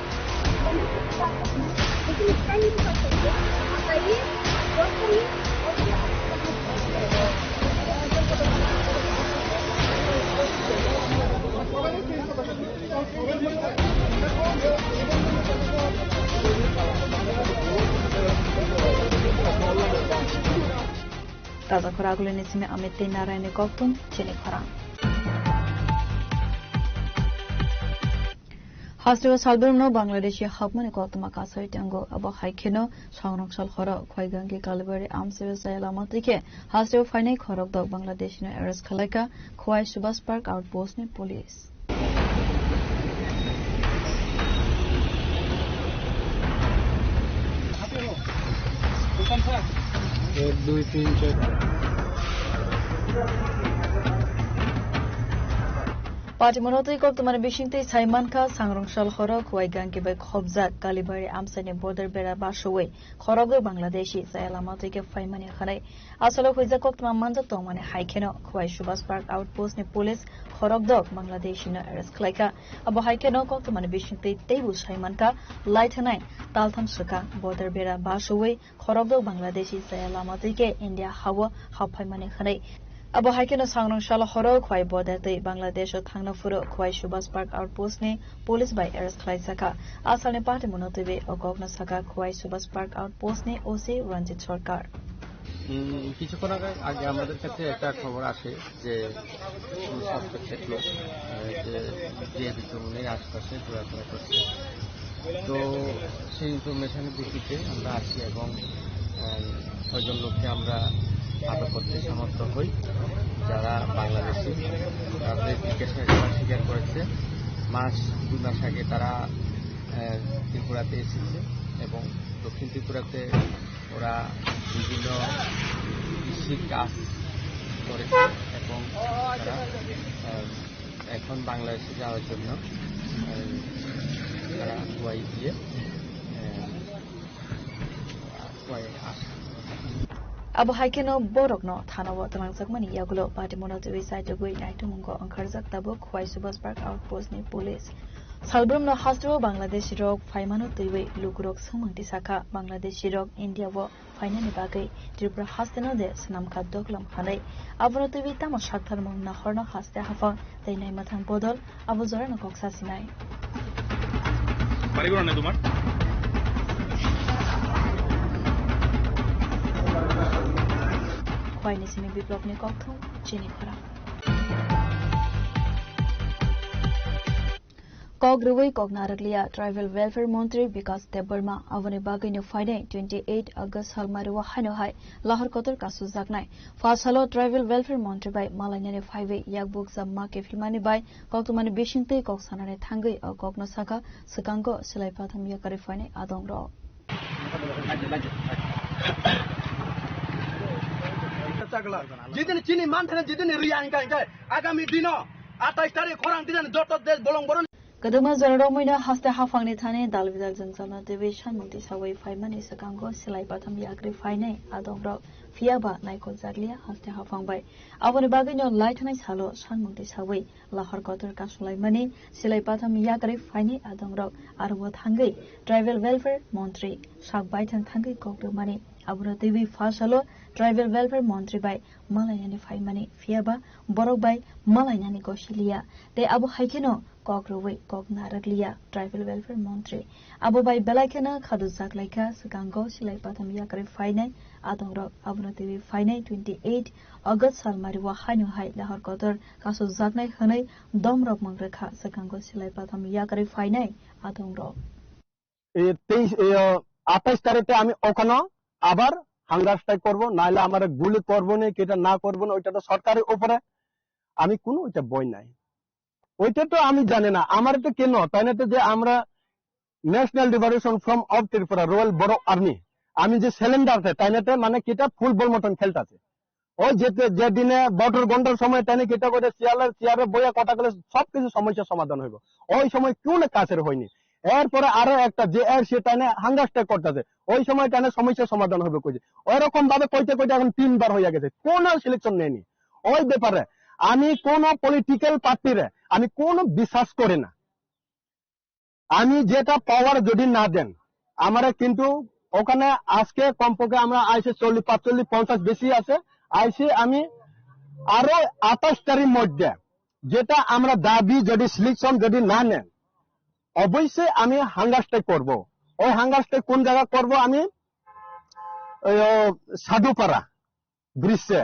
Taja Ragulini simi Amit tei Narayanni koktwma chini khorang. Hasteo salbrumno Bangladeshi hapmani koktwma kasai tango. Abo hai kheno songrong sal horo Khwai Gange Kalibari amseo jaya lama twi khe hasteo phainai khorok dok Bangladeshino arrest khalaikha Khwai Subhas Park outpost ni police. এক, দুই, তিন, চার। Patimono twi koktwmani bisingtwi sai mankha, sangrong sal horo Khwai Gange bai khopjak Kalibari amchaini border bera basoi khorok dok Bangladeshi jaya lama twi khe phaimani hwnwi. Aswlwi huijak koktwma manjak tongmani hai kheno Khwai Subhas Park outpost ni police khorok dok Bangladeshi no arrest khlaikha. Abo hai kheno koktwmani bisingtwi teibo sai mankha, lai thanai taltham swkang border bera basoi khorok dok Bangladeshi jaya lama twi khe India hao hap phaimani hwnwi. Abo hai kheno sangrong salo horo Khwai border twi Bangladesh o thangna phuru Khwai Subhas Park outpost ni police bai arrest khlaijakha. Asalni patimono twiwi o kokno sakha Khwai Subhas Park outpost ni O C Ranjit Sarkar. উম, কিছুক্ষণ আগে, আগে আমাদের কাছে একটা খবর আসে যে কোনো সাসপেক্টেড লোক, আহ, যে, যে বিচরণের আশপাশে ঘোরাফেরা করছে। তো সেই ইনফরমেশনের ভিত্তিতে আমরা আসি এবং, আহ, ছয়জন লোককে আমরা আটক করতে সমর্থ হই, যারা বাংলাদেশি, তাদের জিজ্ঞাসাবাদ স্বীকার করেছে। মাস, দুই মাস আগে তারা, আহ, ত্রিপুরাতে এসেছে এবং দক্ষিণ ত্রিপুরাতে ওরা বিভিন্ন কৃষি কাজ করেছে এবং তারা, আহ, এখন বাংলাদেশে যাওয়ার জন্য, আহ, তারা খোয়াই দিয়ে, আহ, খোয়াই আসে। Abo hai kheno borokno thanao twlangjakmani yagulo patimono twiwi chaitugwi naitugmungo wngkharjak tabuk Khwai Subhas Park outpost ni police. Salbrumno hasteo Bangladeshi rok phaimano twiwi lukurok swngmung tisakha, Bangladeshi rok India o phainani bagwi Tripura hasteno de swnamkha doklam hwnwi. Abono twiwi tamo saktharmung nahorno haste haphang tei naimathang bodol abo jorano kok sasinai. বাড়ি কোন তোমার? Khwaini simi Biplobni kokthum chini khorang. Kok rwui kok narwkliya Tribal Welfare Montri Bikas Debbarma, aboni bagwino phainai twenty eight August salmari o haino hai lahor kotor kasu jaknai. Pha salo Tribal Welfare Montri bai malainani phaiwi yakbuk jamma kiphilmani bai koktwmani bisingtwi kok sanani thangwi o kokno sakha, swkango silai patham yakarwi phainai adongrok. Jidini chini manthana jidini riya hingka hingka agami dino atais tarik khorang dinani joto de bolong boron. Kwdwkma jorarok muino haste haphangni thani dal bidal jwngjalno twiwi sanmung tisawi phaimani swkango silai patham yakarwi phainai adongrok, phiya ba naikol jakliya haste haphang bai. Aboni bagwino lai thanai salo sanmung tisawi lahor kotor kasulaimani silai patham yakarwi phainai adongrok aro o thangwi Tribal Welfare Montri sak baithang thangwi kok rwmani. Abono twiwi pha salo Tribal Welfare Montri bai malainani phaimani, phiya ba borok bai malainani gosiliya. Tei abo hai kheno kok rwui kok narwkliya Tribal Welfare Montri. Abo bai belai kheno khadu jaklaikha swkango silai patham yakarwi phainai adongrok. Abono twiwi phainai twenty eight August salmari o haino hai lahor kotor kasu jaknai hwnwi domrok mung rwkha swkango silai patham yakarwi phainai adongrok. এই তেইশ, এই, আহ, আঠাইশ তারিখে আমি ওখানে আবার hunger strike করবো, নাহলে আমার গুলি করবো না, কি এটা না করবো না, ওইটা তো সরকারের উপরে, আমি কোনো ওইটা বই নাই, ওইটা তো আমি জানি না। আমার তো কেন তাই না তো যে আমরা national liberation front of Tripura royal বড় আর্মি, আমি যে সিলিন্ডার আছে তাই না তো মানে কি এটা ফুটবল মতন খেলতেছে। ওই যে, যে দিনে বটর গন্ডার সময় তাই নাকি এটা করে চেয়ারে, চেয়ারে বইয়া কথা বলে সবকিছু সমস্যা সমাধান হইব। ওই সময় কেউ না কাছের হয়নি। এরপরে আরো একটা যে এর সে তাই না হাঙ্গার স্ট্রাইক করতেছে, ওই সময় তাই না সমস্যা সমাধান হবে কইছে। ওইরকম ভাবে কইতে কইতে এখন তিনবার হইয়া গেছে, কোনো সিলেকশন নেয়নি। ওই ব্যাপারে আমি কোনো পলিটিক্যাল পার্টিরে আমি কোনো বিশ্বাস করি না। আমি যেটা পাওয়ার যদি না দেন, আমরা কিন্তু ওখানে আজকে কমপক্ষে আমরা আইসি চল্লিশ, পাঁচচল্লিশ, পঞ্চাশ বেশি আছে, আইসি আমি আরো আঠাশ তারিখ মধ্যে যেটা আমরা দাবি যদি সিলেকশন যদি না নেন, অবশ্যই আমি হাঙ্গার স্ট্রাইক করব। ওই হাঙ্গার স্ট্রাইক কোন জায়গা করব? আমি ওই, ও, সাধুপাড়া ব্রিজে।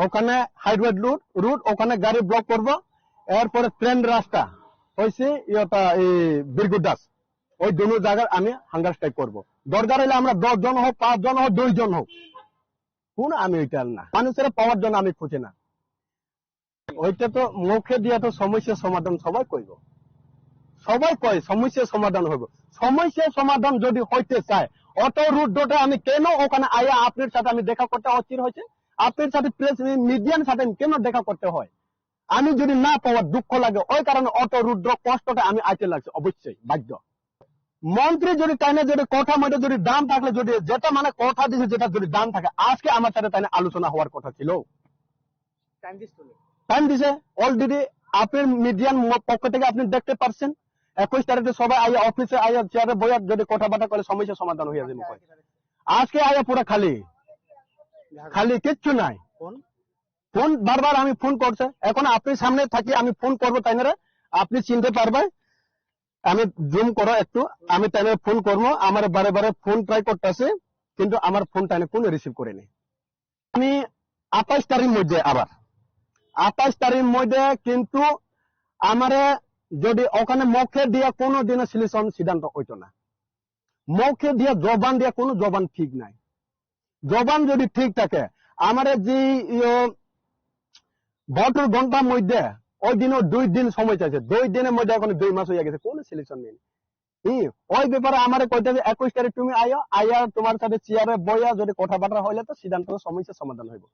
ওখানে হাইওয়ে রুট, রুট, ওখানে গাড়ি ব্লক করব। এরপরে ট্রেন রাস্তা হয়েছে ইয়েটা, এই বীরগুদাস, ওই দুনো জায়গার আমি হাঙ্গার স্ট্রাইক করব। দরকার হলে আমরা দশ জন হোক, পাঁচ জন হোক, দুই জন হোক, কোনো আমি ওইটা না, মানুষের পাওয়ার জন্য আমি খুঁজি না। ওইটা তো মুখে দিয়ে তো সমস্যা সমাধান সবাই কইব, সবাই কয় সমস্যা সমাধান হইব। সমস্যা সমাধান যদি হইতে চায়, অটো রুট রোডে আমি কেন ওখানে আয়া আপনার সাথে আমি দেখা করতে অস্থির হয়েছে? আপনার সাথে প্রেস মিডিয়ার সাথে কেন দেখা করতে হয়? আমি যদি না পাওয়ার দুঃখ লাগে, ওই কারণে অটো রুট রোড কষ্টটা আমি আইতে লাগছে, অবশ্যই বাধ্য। মন্ত্রী যদি তাইনে যদি কথা মতো যদি দাম থাকলে, যদি যেটা মানে কথা দিছে, যেটা যদি দাম থাকে, আজকে আমার সাথে তাইনে আলোচনা হওয়ার কথা ছিল। টাইম দিস তুমি। টাইম দিছে, অলরেডি আপনার মিডিয়ার ম-, পক্ষ থেকে আপনি দেখতে পারছেন, একুশ তারিখে সবাই আইয়া অফিসে আইয়া চেয়ারে বইয়া যদি কথাবার্তা করে সমস্যা সমাধান হয়ে যাবে। আজকে আইয়া পুরা খালি, খালি কিচ্ছু নাই। ফোন? ফোন বারবার আমি ফোন করছে, এখন আপনি সামনে থাকি আমি ফোন করবো তাইনারে, আপনি চিনতে পারবেন। আমি জুম করো একটু, আমি তাইনারে ফোন করবো, আমার বারে বারে ফোন ট্রাই করতেছে, কিন্তু আমার ফোন তাইনে কোনো রিসিভ করেনি। আমি আঠাইশ তারিখ মধ্যে আবার, আঠাইশ তারিখ মধ্যে কিন্তু আমারে যদি ওখানে মুখে দিয়ে কোনো দিনও সলিউশন সিদ্ধান্ত হইতো না। মুখে দিয়ে জবান দিয়ে কোনো জবান ঠিক নাই। জবান যদি ঠিক থাকে, আমারে যে ইয়ো বাহাত্তর ঘন্টার মধ্যে, ওই দিনও দুই দিন সময় চাইছে, দুই দিনের মধ্যে এখন দুই মাস হয়ে গেছে, কোনো সলিউশন নেই। হুম, ওই ব্যাপারে আমারে কইতে যে একুশ তারিখ তুমি আইও, আইয়া তোমার সাথে চেয়ারে বইয়া যদি কথাবার্তা হইলে তো সিদ্ধান্ত সমস্যা সমাধান হইব,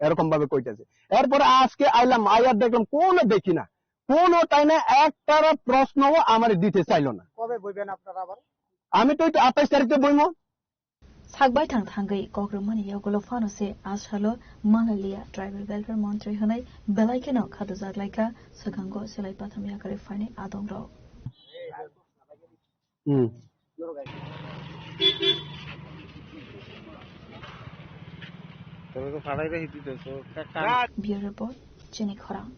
এরকম ভাবে কইতেছে। এরপরে আজকে আইলাম, আইয়া দেখলাম কোনো দেখি না, কোনো তাই না একটা প্রশ্নও আমারে দিতে চাইলো না। কবে বইবেন আপনারা আবার? আমি তো এই তো আঠাইশ তারিখে বইবো। Sakbai thang thangwi kok rwmani yagulo phano se a salo Malalia Tribal Welfare Montri hwnwi belai kheno khatujak laikha swkango silai patham yakarwi phainai adongrok. Hmm. Bureau Report, Chini Khorang.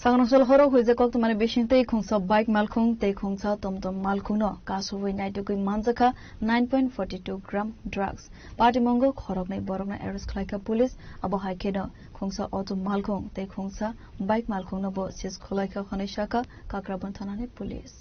Saknasol horo huijak koktwmani bising tei khungsa bike malkhung tei khungsa tomtom malkhungno kasubwi naitugwi manjakha nine point forty two gram drugs. Patimungo khoroknwi borokno arrest khlaikha police. Abo hai kheno khungsa auto malkhung tei khungsa bike malkhungno bo seize khwlaikha hwnwi sakha Kakrabon thanani police.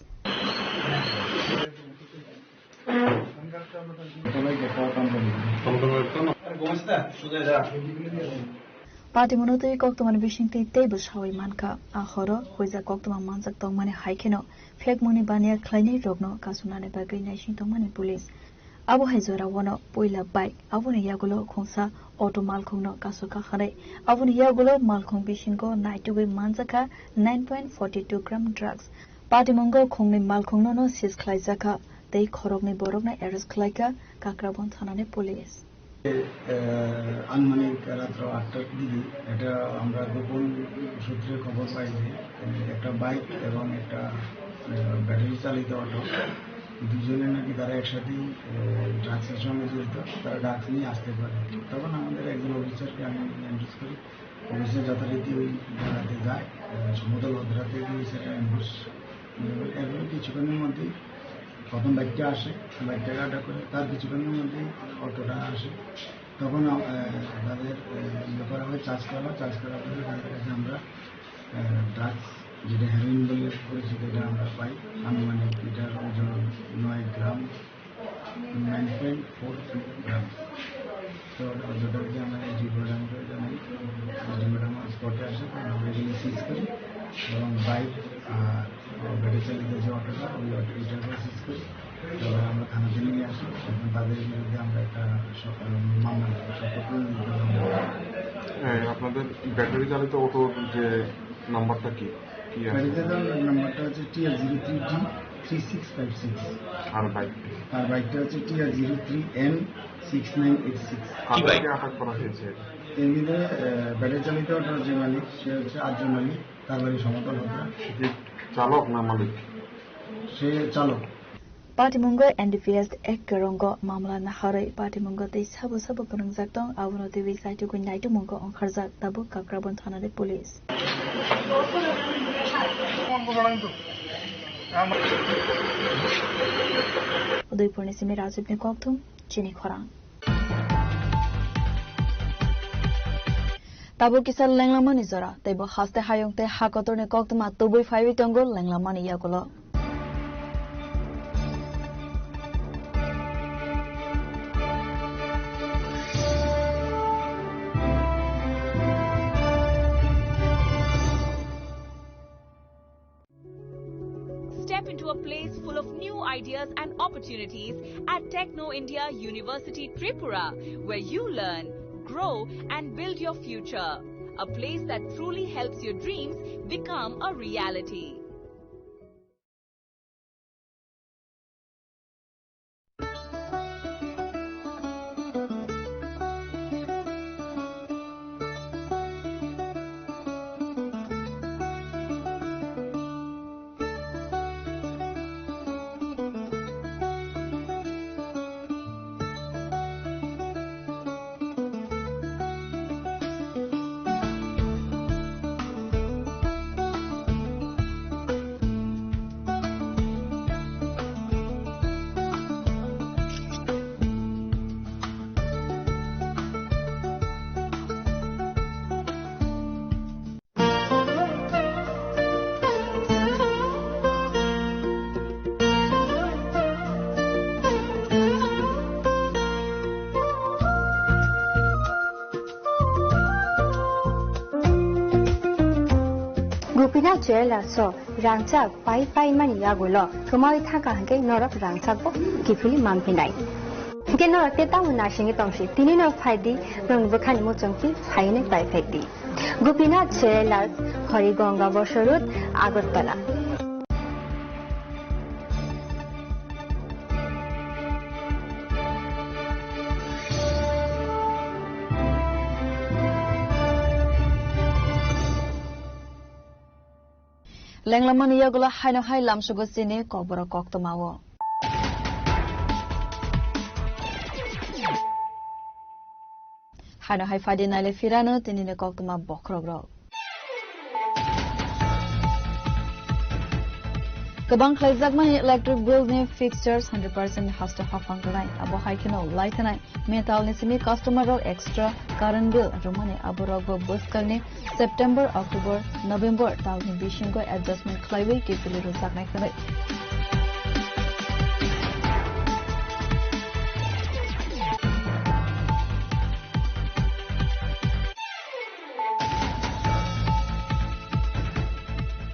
Patimungo twi koktwmani bisingtwi teibo sawi mankha. A horo huijak koktwma manjak tongmani hai kheno phekmungni baniya khlainai rokno kasumnani bagwi naising tongmani police. Abo hai jora wano puila bike, aboni yagulo khungsa auto malkhungno kasukha hwnwi. Aboni yagulo malkhung bisingo naitugwi manjakha nine point forty two gram drugs. Patimungo khungnwi malkhungno no seize khlaijakha tei khoroknwi borokno arrest khlaikha Kakrabon thanani police. আহ, আনুমানিক রাত্র আটটার দিকে একটা আমরা গোপন সূত্রে খবর পাই যে, আহ, একটা বাইক এবং একটা, আহ, ব্যাটারি চালিত অটো, দুজনে নাকি তারা একসাথেই, আহ, ড্রাগসের সঙ্গে জড়িত, তারা ড্রাগস নিয়ে আসতে পারে। তখন আমাদের একজন অফিসারকে আমি অ্যাড্রেস করি, অফিসার যথারীতি ওই জায়গাতে যায়, আহ, সমতল ভদ্রাতে গিয়ে সেটা অ্যাম্বুশ, এরপরে কিছুক্ষণের মধ্যেই প্রথম বাইকটা আসে, বাইকটাকে আটক করে, তার কিছুক্ষণের মধ্যেই অটোটা আসে। তখন, আহ, তাদের, আহ, ইয়ে করা হয়, চার্জ করা হয়, চার্জ করার পরে তাদের কাছে আমরা, আহ, ড্রাগস, যেটা হেরোইন বলে পরিচিত, এটা আমরা পাই। আনুমানিক এটার ওজন নয় গ্রাম, নাইন পয়েন্ট ফোর গ্রাম। তো ওটা যথারীতি আমরা এসডিপিও ম্যাডামকে জানাই, এসডিপিও ম্যাডাম স্পটে আসে, আমরা এগুলো সিজ করি এবং বাইক আর ব্যাটারি চালিত যে অটোটা, ওই অটো, এটাকে সিজ করি। এবার আমরা থানাতে নিয়ে আসি, এখন তাদের বিরুদ্ধে আমরা একটা স-, মামলা নেব, সব প্রতিনিধিত্ব মামলা। হ্যাঁ, আপনাদের ব্যাটারি চালিত অটোর যে নাম্বারটা কি? কি আছে? ব্যাটারি চালিত নাম্বারটা হচ্ছে TR zero three D three six five six. আর বাইক? আর বাইকটা হচ্ছে TR zero three N six nine eight six. কাদেরকে আটক করা হয়েছে? এর ভিতরে, আহ, ব্যাটারি চালিত অটোর যে মালিক, সে হচ্ছে আরজু মালিক, তার বাড়ি সমতল হদ্রা। সে কি চালক না মালিক? সে চালক। Patimungo N D P S Act kwrwngo mamla naharwi patimungo tei sabo sabo phwrwngjak tong, abono twiwi saitugwi naitugmungo ongkharjak tabuk Kakrabon thanani police. Udaipurni simi Rajibni kokthum, Chini Khorang. Tabuk kisa lenglamani jora, teibo haste hayung tei ha kotorni koktwma tubui phaiwi tongo lenglamani yagulo. Step into a place full of new ideas and opportunities at Techno India University Tripura, where you learn, grow, and build your future. A place that truly helps your dreams become a reality. Gopinath Jewellers o rangchak pai pai mani yagulo thumwi thangkha hwnkhe norok rangchak bo kiphilwi manphinai. Hwnkhe norok tei tamo naisingwi tongsi, tini no phaidi, norokni bwkhani muchungtwi phainwi pai phaidi. Gopinath Jewellers, Harigonga Bosor Road, Agartala. Lenglamani yagulo haino hai lamsugo chini kokborok koktwmao. Haino hai phaidi naile phirano tinini koktwma bokhorokrok. Kwbang khlaijakmani electric bill ni fixtures hundred percent haste haphang rwnai, abo hai kheno lai thanai. Metal ni simi customer rok extra current bill rwmani aborok bo bwskangni September, October, November talni bisingo adjustment khlaiwi kiphilwi rwjaknai hwnwi.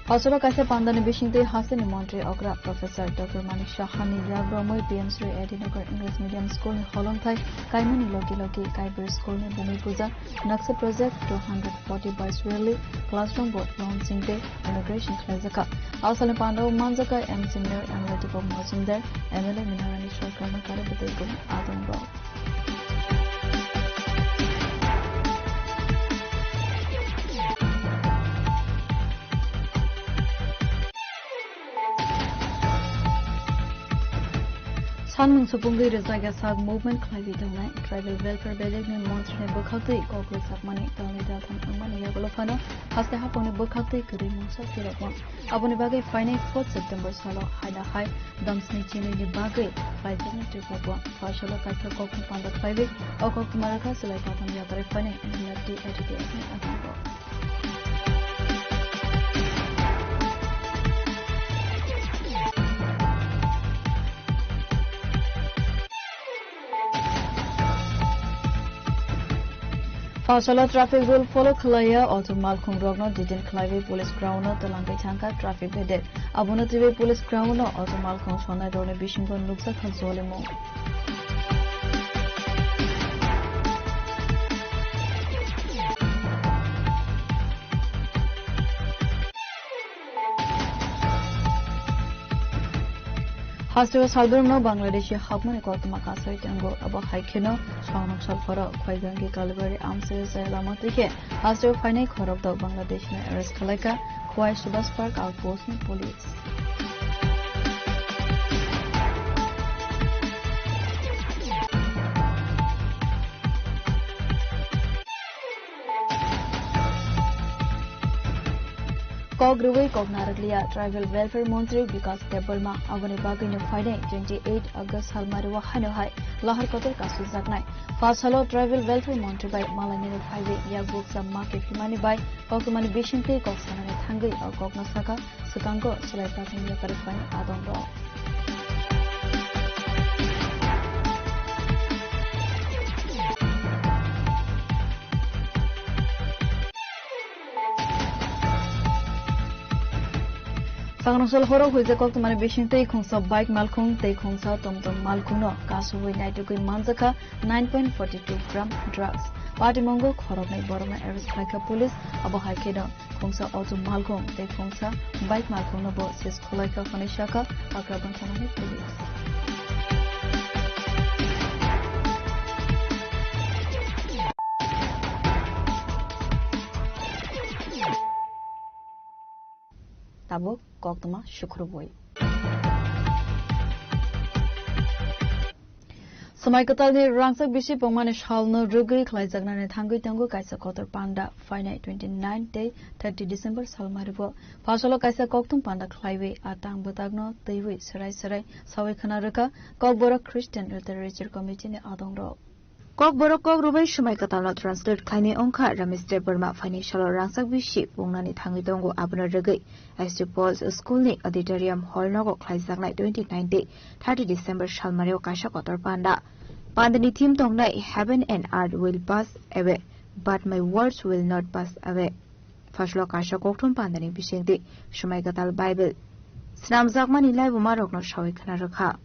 Hosoro kaisa pandani bisingtwi hasteni montri okra Professor Doctor Manik Saha ni yagromwi P M Shri A D Nagar English Medium School ni holongthai kaimani logi logi Kaibir School ni bumi puja Naksa Project two hundred forty by Swirly Classroom Board launching day inauguration khlaijaka. Asalni pandao manjaka M C Mayor M L A Deepak Majumdar, M L A Minarani Sarkar no kare bwtwi kung adong rok. Sanmung supungwi rwjakya sak movement khlaiwi tongnai tribal welfare bedekni montri ni bwkhaktwi kok rwjakmani talni daltham wngmani yagulo phano haste haphangni bwkhaktwi kwrwi mungsa phirokma. Aboni bagwi phainai fourth September salo haina hai damsni chinwi ni bagwi khlaijaknai twiphabo. Phaisalo kaithok kokni panda khlaiwi o koktwma rwkha July tatham yatrwi phainai N L F T A T T F ni agango. Phaisalo traffic rule follow khlaiya auto malkhung rokno detain khlaiwi police ground no twlangwi thangkha traffic bedek. Abono twiwi police ground no auto malkhung sonai rokni bisingo nukjakha jolimung. Hasteo salbrumno Bangladeshi hapmani koktwma kasai tongo. Abo hai kheno songnok salpharo Khwaigangi Kalibari amchai jai lama twi khe hasteo phainai khorokdok Bangladeshno arrest khwlaikha Khwai Subhas Park outpost ni police. Kok rwui kok narwkliya Tribal Welfare Montri Bikas Debbarma, aboni bagwino phainai twenty eight August salmario haino hai lahar kotor kasujaknai. Phasalo Tribal Welfare Montri bai malainino phaiwi yakbuksa ma kephimani bai koktwmani bisingtwi kok sanani thangwi o kokno sakha, swkango swlaijakmani yakarwi phainai adongrok. Sangrongsa horo huijak koktwmani bising tei khungsa bike malkhung tei khungsa tomtom malkhungno kasugwi naitugwi manjakha nine point forty two gram drugs. Patimungo khoroknwi borokno arrest khlaikha police. Abo hai kheno khungsa auto malkhung tei khungsa bike malkhungno bo seize khwlaikha hwnwi sakha Akraban thanani police. Tabuk koktwma sukrubwi. Swmai kwtalni rangchak bisi pungmani salno rwgwi khlaijaknani thangwi tongo kaisa kotor panda. Phainai twenty nine tei thirty December salmaribo phasalo kaisa kokthum panda khlaiwi a tang bwtakno twiwi swrai swrai sawi khna rwkha Kokborok Christian Literature Committee ni adongrok. Kokborok kok rwbai swmai kwtalno translate khlainai wngkha Ramesh Debbarma. Phaini salo rangchak bisi pungnani thangwi tongo, abono rwgwi S D Paul's School ni auditorium hall nogo khlaijaknai twenty nine tei thirty December salmario kaisa kotor panda. Pandani theme tongnai Heaven and Earth will pass away, but my words will not pass away. Phasalo kaisa kokthum pandani bisingtwi swmai kwtal Bible swnamjakmani laibumarokno sawi khna rwkha.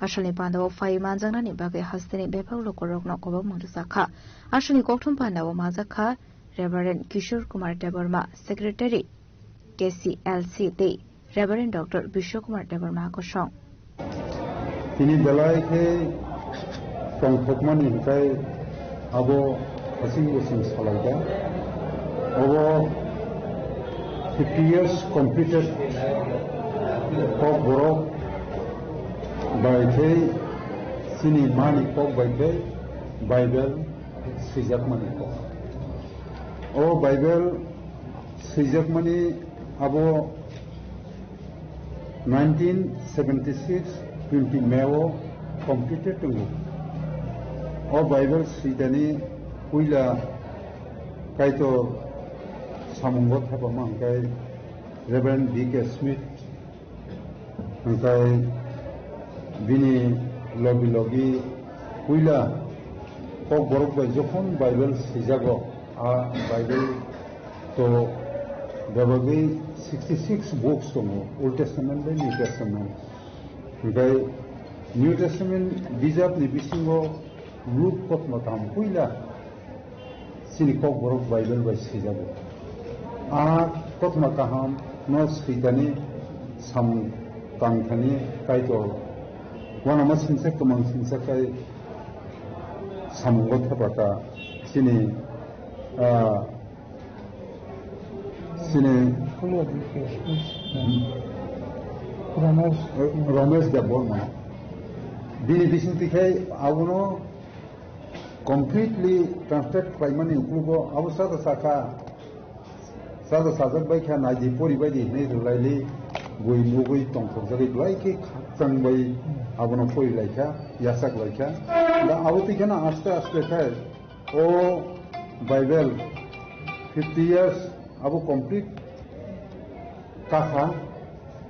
Asalni pandao phai manjaknani bagwi hasteni bebak lukurokno kobokma rwjakha. Asalni kokthum pandao manjakha Reverend Kishore Kumar Debbarma, Secretary K C L C tei Reverend Doctor Bishwa Kumar Debbarma kosong. Tini belai khe tongthokmani hwnkhe abo hasing using salaida. Obo fifty years completed Kokborok bai khe chini mani kok bai khe Bible swijakmani kok. O Bible swijakmani abo nineteen seventy six twenty May o completed tongo. O Bible swidani puila Kaitor samungo thapama hwnkhe Reverend B K Smith, hwnkhe bini logi logi puila Kokborok bai jokhon Bible swijago, a Bible to bebagwi sixty six books tongo, Old Testament bai New Testament. Hwnkhe New Testament bijapni bisingo Luk kothoma kaham puila chini Kokborok Bible bai swijago. A kothoma kaham no switani samung tangthani Kaitor uanama sinsa kwmang sinsa kai samungo thepata chini, ah, chini Ramesh. Ramesh Debbarma. Bini bisingtwi khai abono completely translate khlaimani uklogo abo sada sakha, sada sajak bai kha, naidi pori baidi hinwi rwlaili bui nugwi tongthokjagwi belai khe khakchang bai abono pori laikha, yachak laikha. Da abo twi kheno aste aste khai o Bible fifty years abo complete kakha,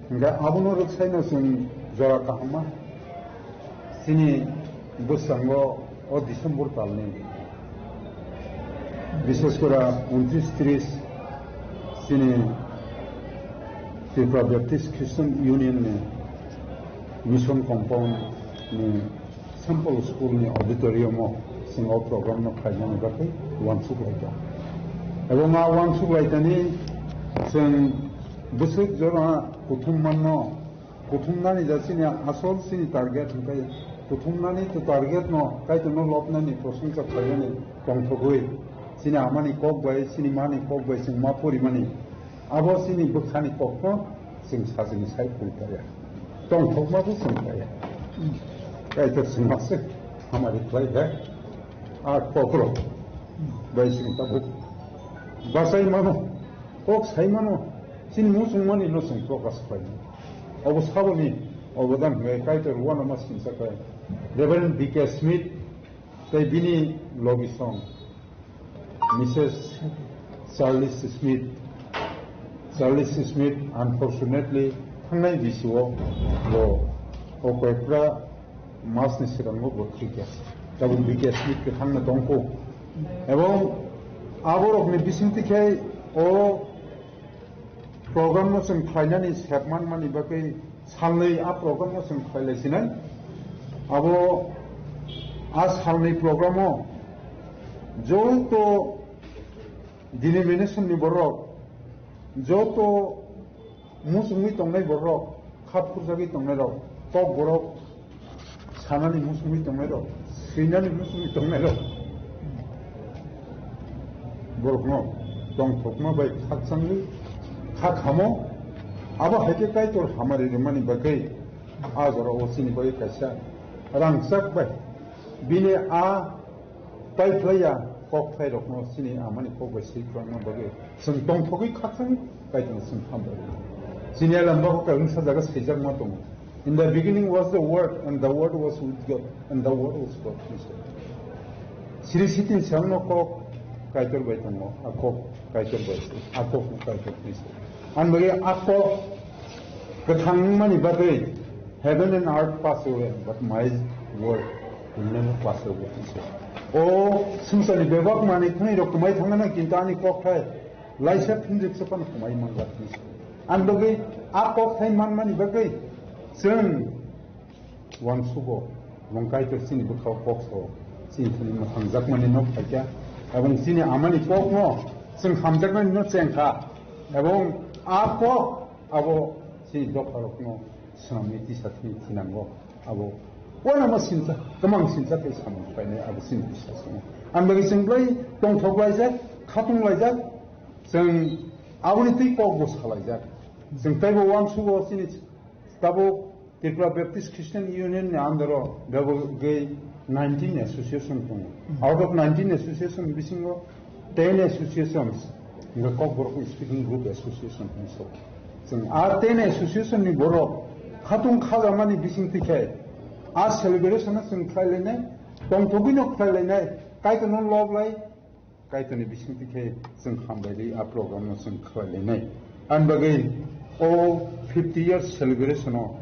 hingkhe abono rwksaino chwng jora kahamma chini bwskango o December talni, bishes kora untris tris chini Tripura Baptist Christian Union ni mission compound ni Saint Paul School ni auditorium o chwng o program no khlainani bagwi uansuk lai tongo. Ebo ma uansuk lai tani chwng bwswk jora kuthum manno, kuthum nani ja chini asol chini target hwnkhe kuthum nani to target no Kaitor no lobnani prosongsa khlainani tongthogwi chini amani kok bai chini mani kok bai chwng ma porimani. Abo chini bwkhani kokno chwng sajini sai phuntaya. Tongthokma bo chwng khlaiya. Kaitor chwng ma se hamari khlai hai. A kokrok bai chwng tabuk bachai mano, kok sai mano. Chini muchungmani no chwng prokash khlainai. Obo saboni obodan hwnkhe Kaitor uanama sinsa khe Reverend B K Smith tei bini logi song Missus Charles Smith. Charles Smith, unfortunately, thangnai bisio bo o koyekra masni sikango bo thwikha. Tabuk B K Smith khe thangna tongkho. Ebong aborokni bisingtwi khe o program no chwng khlainani sep manmani bagwi salnwi a program no chwng khlailai sinai. Abo a salnwi program o joto denomination ni borok, joto muchungwi tongnai borok, kha phurjagwi tongnai rok, kok borok, sanani muchungwi tongnai rok, swinani muchungwi tongnai rok, borokno tongthokma bai khakchangwi kha khamo. Abo hai khe Kaitor hamari rwmani bagwi a jora o chini bagwi kaisa rangchak bai bini a paiphlaiya kokthairokno chini amani kok bai swi phrwngna bagwi chwng tongthogwi khakchangwi Kaitorno chwng hambai. Chini a lamba kok kaisa jaga saijakma tongo. In the beginning was the Word, and the Word was with God, and the Word was God, he said. Sri Siti Sangno kok Kaitor bai tongo, a kok Kaitor bai se, a kok no Kaitor ni se. Ang bagi a kok kwthang mani bagwi heaven and earth pass away, but my word will never pass away, he said. O sumsani bebak mani thani rok kwmai thangana, kintu ani kok thai laisa phinjik se pano kwmai manglak, he said. Ang bagi a kok thai man mani bagwi chwng uansugo, ebong Kaitor chini bwkhao kok sao, chini thani mwthangjakmani no phaikha, ebong chini amani kokno chwng hamjakmani no chengkha, ebong a kok abo chini dopharokno swnamwi tisa thani thinango, abo uanama sinsa, kwmang sinsa tei samung khlainai abo chini biswasongo. Ang bagwi chwng belai tongthok laijak, khatung laijak, chwng aboni twi kokbo salaijak. Chwng teibo uansugo chini tabuk Tripura Baptist Christian Union ni under o bebogwi nineteen association tongo. Hmm. Out of nineteen association bisingo ten associations hingkhe Kokborok Speaking Group Association hwnwi so. Chwng a ten association ni borok khatung khajamani bisingtwi khe a celebration no chwng khlai lainai, tongthogwi no khlai lainai, Kaitorno lob lai, Kaitorni bisingtwi khe chwng hambai rwi a program no chwng khlai lainai. Ani bagwi o fifty years celebration o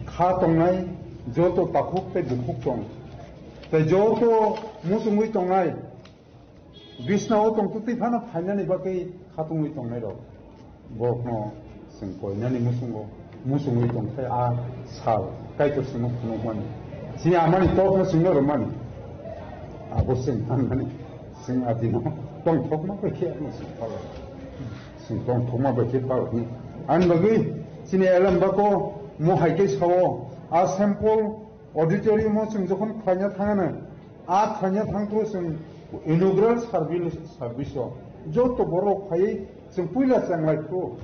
kha tongnai joto takhuk tei bukhuk tong, tei joto muchungwi tongnai, bisnao tongtwtwi phano phainani bagwi khatungwi tongnai rok. Borokno chwng koinani muchungo, muchungwi tongthai a sal, Kaitor chwngno phunukmani. Chini amani kokno chwngno rwmani. Abo chwng tangmani, chwng adino tongthokma bai khe ano chwng phalai. Chwng tongthokma bai khe phalai. Ani bagwi chini elem bako mo hai khe sao, a sample auditorium o chwng jokhon khlaina thangana, a khlaina thangphuru chwng inaugural service, service o joto borok phaiwi chwng puila chenglai phuru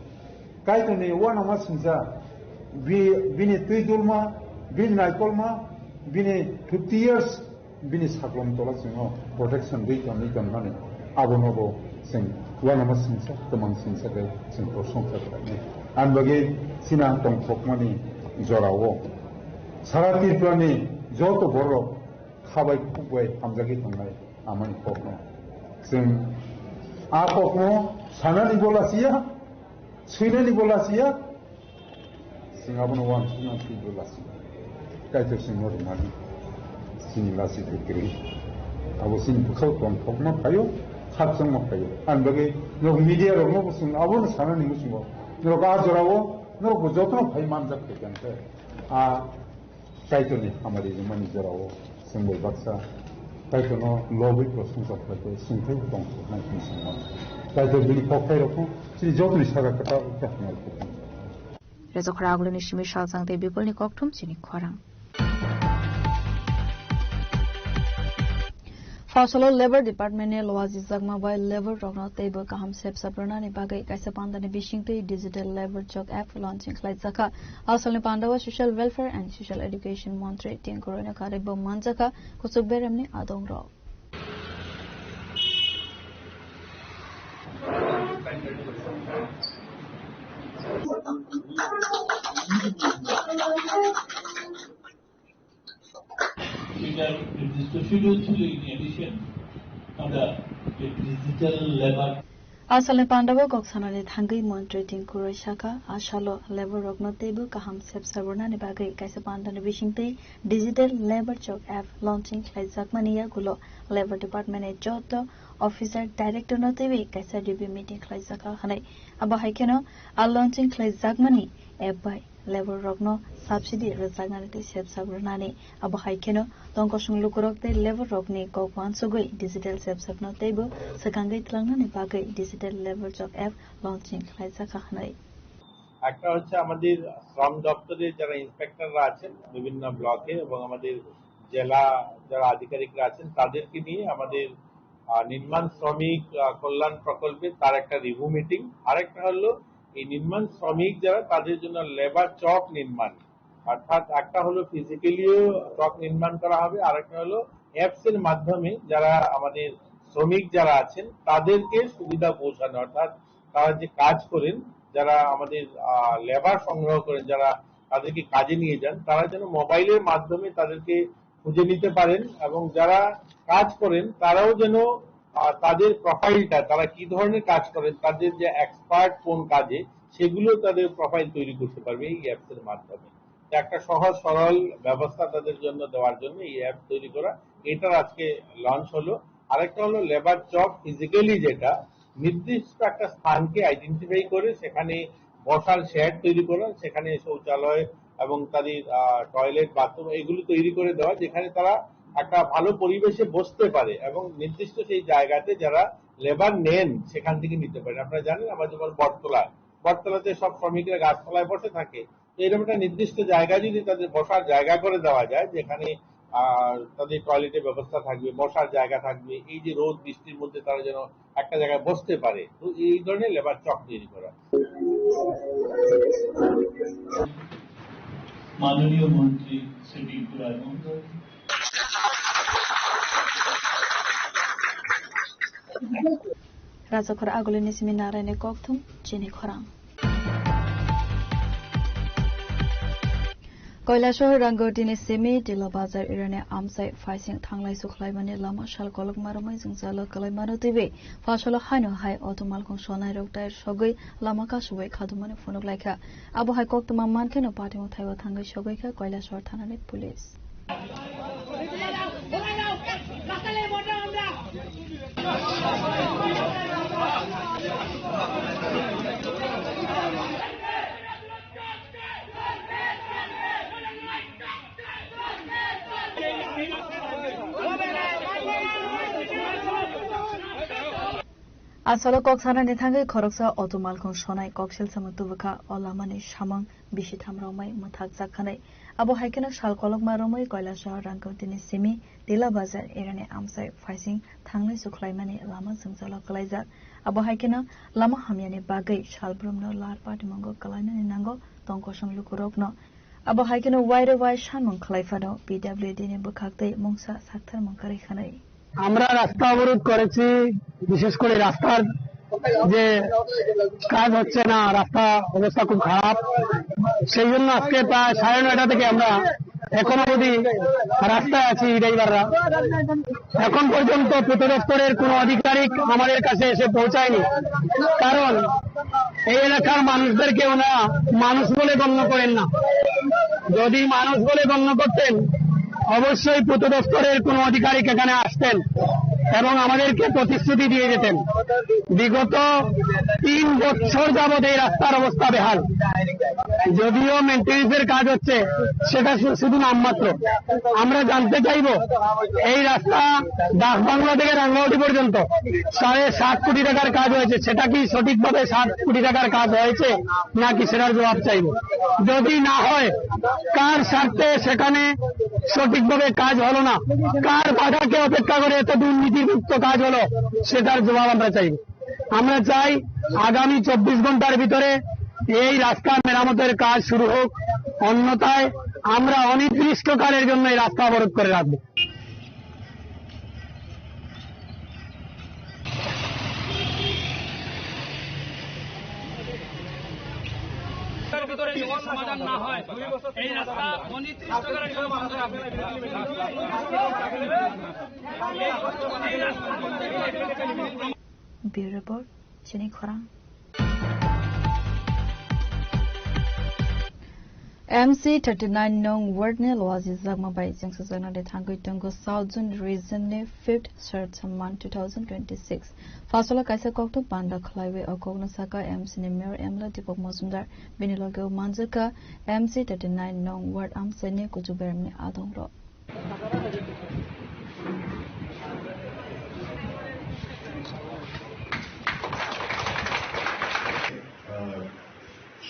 Kaitorni uanama singcha, bi-, bini twi dulma, bini naikolma, bini fifty years, bini saklom tola chwngno protection rwi tonwi tonmani. Abono bo chwng uanama singcha, kwmang singcha khe chwng prosongsa khlainai. Ani bagwi chini ang tongthokmani jorao sara Tripurani joto borok kha bai khuk bai hamjagwi tongnai amani kokno. Chwng a kokno sanani bo lasiya, swinani bo lasiya, chwng abono uansukna twi bo lasiya. Kaitor chwngno rwmani chini lasi kwrwi. Abo chini bwkhao tongthokma phaio, khakchangma phaio. Ani bagwi norok media rokno bo chwng abono sanani muchungo. Norok a jorao norok bo jotono phai manjak khe tongkhe. A Kaitorni hamari rwmani jorao chwng bai baksa Kaitorno lobwi prosongsa khlai khe chwng tei tongthoknai hwnwi saimano. Kaitor bini kokthai rokno chini jotoni saka kwtal wngkha hwnwi khe tong. Rejokhora Agulini simi Salsang tei Bipulni kokthum chini khorang. Phaisalo Labour Department ni loajijakma bai labour rokno teibo kaham sepsap rwnani bagwi kaisa pandani bisingtwi Digital Labour Chowk app launching khlaijakha. Asalni pandao Social Welfare and Social Education Montri Tinku Royno kharwi bo manjakha kuchuk beremni adongrok. Schedule three in addition on the digital labor. Asalni pandao kok sanani thangwi montri Tinku Roy sakha, asalo labour rokno teibo kaham sebsaburnani bagwi kaisa pandani bisingtwi digital labour chowk app launching khlaijakmani yagulo labour department ni joto officer director no teiwi kaisa review meeting khlaijakha hwnwi. Abo hai kheno a launching khlaijakmani app bai labour rokno subsidy rwjaknani tei sebsab rwnani. Abo hai kheno tongkosong lukurok tei labour rokni kok uansugwi digital sebsabno teibo swkangwi twlangnani bagwi digital labour chowk app launching khlaijakha hwnwi. একটা হচ্ছে আমাদের শ্রম দপ্তরের যারা ইন্সপেক্টররা আছেন বিভিন্ন ব্লকে এবং আমাদের জেলা যারা আধিকারিকরা আছেন তাদেরকে নিয়ে আমাদের, আহ, নির্মাণ শ্রমিক, আহ, কল্যাণ প্রকল্পে তার একটা রিভিউ মিটিং। আরেকটা হলো এই নির্মাণ শ্রমিক যারা তাদের জন্য লেবার চক নির্মাণ, অর্থাৎ একটা হলো ফিজিক্যালিও চক নির্মাণ করা হবে, আরেকটা হলো অ্যাপস এর মাধ্যমে যারা আমাদের শ্রমিক যারা আছেন তাদেরকে সুবিধা পৌঁছানো, অর্থাৎ তারা যে কাজ করেন, যারা আমাদের, আহ, লেবার সংগ্রহ করেন, যারা তাদেরকে কাজে নিয়ে যান, তারা যেন মোবাইলের মাধ্যমে তাদেরকে খুঁজে নিতে পারেন এবং যারা কাজ করেন তারাও যেন, আহ, তাদের প্রোফাইলটা, তারা কি ধরনের কাজ করেন, তাদের যে এক্সপার্ট কোন কাজে, সেগুলো তাদের প্রোফাইল তৈরি করতে পারবে এই অ্যাপস এর মাধ্যমে। তো একটা সহজ সরল ব্যবস্থা তাদের জন্য দেওয়ার জন্য এই অ্যাপ তৈরি করা। এটার আজকে লঞ্চ হলো। আরেকটা হলো লেবার চক ফিজিক্যালি যেটা নির্দিষ্ট একটা স্থানকে আইডেন্টিফাই করে সেখানে বসার শেড তৈরি করা, সেখানে শৌচালয় এবং তাদের, আহ, টয়লেট, বাথরুম এগুলো তৈরি করে দেওয়া, যেখানে তারা একটা ভালো পরিবেশে বসতে পারে এবং নির্দিষ্ট সেই জায়গাতে যারা লেবার নেন সেখান থেকে নিতে পারেন। আপনারা জানেন, আমরা যেমন বটতলায়, বটতলাতে সব শ্রমিকরা গাছতলায় বসে থাকে, তো এরকম একটা নির্দিষ্ট জায়গা যদি তাদের বসার জায়গা করে দেওয়া যায়, যেখানে, আহ, তাদের টয়লেটের ব্যবস্থা থাকবে, বসার জায়গা থাকবে, এই যে রোদ বৃষ্টির মধ্যে তারা যেন একটা জায়গায় বসতে পারে, তো এই ধরনের লেবার চক তৈরি করা। মাননীয় মন্ত্রী শ্রী টিঙ্কু রায় মহোদয়। Rajakhor agulini simi naraini kokthum chini khorang. Kailasahar Rangoti ni simi Tila Bazar area ni amchai phaising thanglai sukhlaimani lama sal kolokma romwi jwngjalo kwlaimano twiwi phasalo haino hai auto malkhung sonai rok tyre sogwi lama kasubwi khadumani phunuk laikha. Abo hai koktwma mankheno patimung thaibo thangwi sogwi kha Kailasahar thanani police. Asalo kok sanani thangwi khoroksa auto malkhung sonai koksil samung tubukha, o lamani samung bisi tham romwi mwthakjak khanai. Abo hai kheno sal kolokma romwi Kailasahar Rangkotini simi Tila Bazar area ni amchai phaising thanglai sukhlaimani lama jwngjalo kwlaijak. Abo hai kheno lama hamyani bagwi salbrumno lar patimungo kwlainani nango tongkosong lukurokno. Abo hai kheno waire wai sanmung khlai phano P W D ni bwkhak tei mungsa saktharmung kwrwi khanai. আমরা রাস্তা অবরোধ করেছি, বিশেষ করে রাস্তার যে কাজ হচ্ছে না, রাস্তা অবস্থা খুব খারাপ। সেই জন্য আজকে প্রায় সাড়ে নয়টা থেকে আমরা এখন অবধি রাস্তায় আছি ড্রাইভাররা। এখন পর্যন্ত পূর্ত দপ্তরের কোনো আধিকারিক আমাদের কাছে এসে পৌঁছায়নি, কারণ এই এলাকার মানুষদেরকে ওনারা মানুষ বলে গণ্য করেন না। যদি মানুষ বলে গণ্য করতেন, অবশ্যই পূর্ত দপ্তরের কোনো আধিকারিক এখানে আসতেন এবং আমাদেরকে প্রতিশ্রুতি দিয়ে যেতেন। বিগত তিন বছর যাবত এই রাস্তার অবস্থা বেহাল। যদিও মেইনটেনেন্সের কাজ হচ্ছে, সেটা শু-, শুধু নামমাত্র। আমরা জানতে চাইবো, এই রাস্তা ডাক বাংলা থেকে রাঙ্গামাটি পর্যন্ত সাড়ে সাত কোটি টাকার কাজ হয়েছে, সেটা কি সঠিকভাবে সাত কোটি টাকার কাজ হয়েছে, নাকি সেটার জবাব চাইবো। যদি না হয়, কার স্বার্থে সেখানে সঠিকভাবে কাজ হলো না, কার বাধাকে অপেক্ষা করে এত দুর্নীতিমুক্ত কাজ হলো, সেটার জবাব আমরা চাইবো। আমরা চাই আগামী চব্বিশ ঘন্টার ভিতরে এই রাস্তা মেরামতের কাজ শুরু হোক, অন্যথায় আমরা অনির্দিষ্টকালের জন্য এই রাস্তা অবরোধ করে রাখবো। ভিতরে যদি সমাধান না হয়, এই রাস্তা অনির্দিষ্টকালের জন্য বন্ধ রাখবে। এই রাস্তা বন্ধ রাখবে। Bureau Report, Chini Khorang. M C thirty nine nong ward ni Loaji Jagma bai chengsa jagnani thangwi tongo South Zone Region ni fifth Sharat Samman two thousand twenty six. Phaisalo kaisa kokthum panda khlaiwi o kokno saka M C ni Mayor M L A Deepak Majumdar, bini loge o manjakha M C thirty nine nong ward amchaini kuchuk beremni adongrok.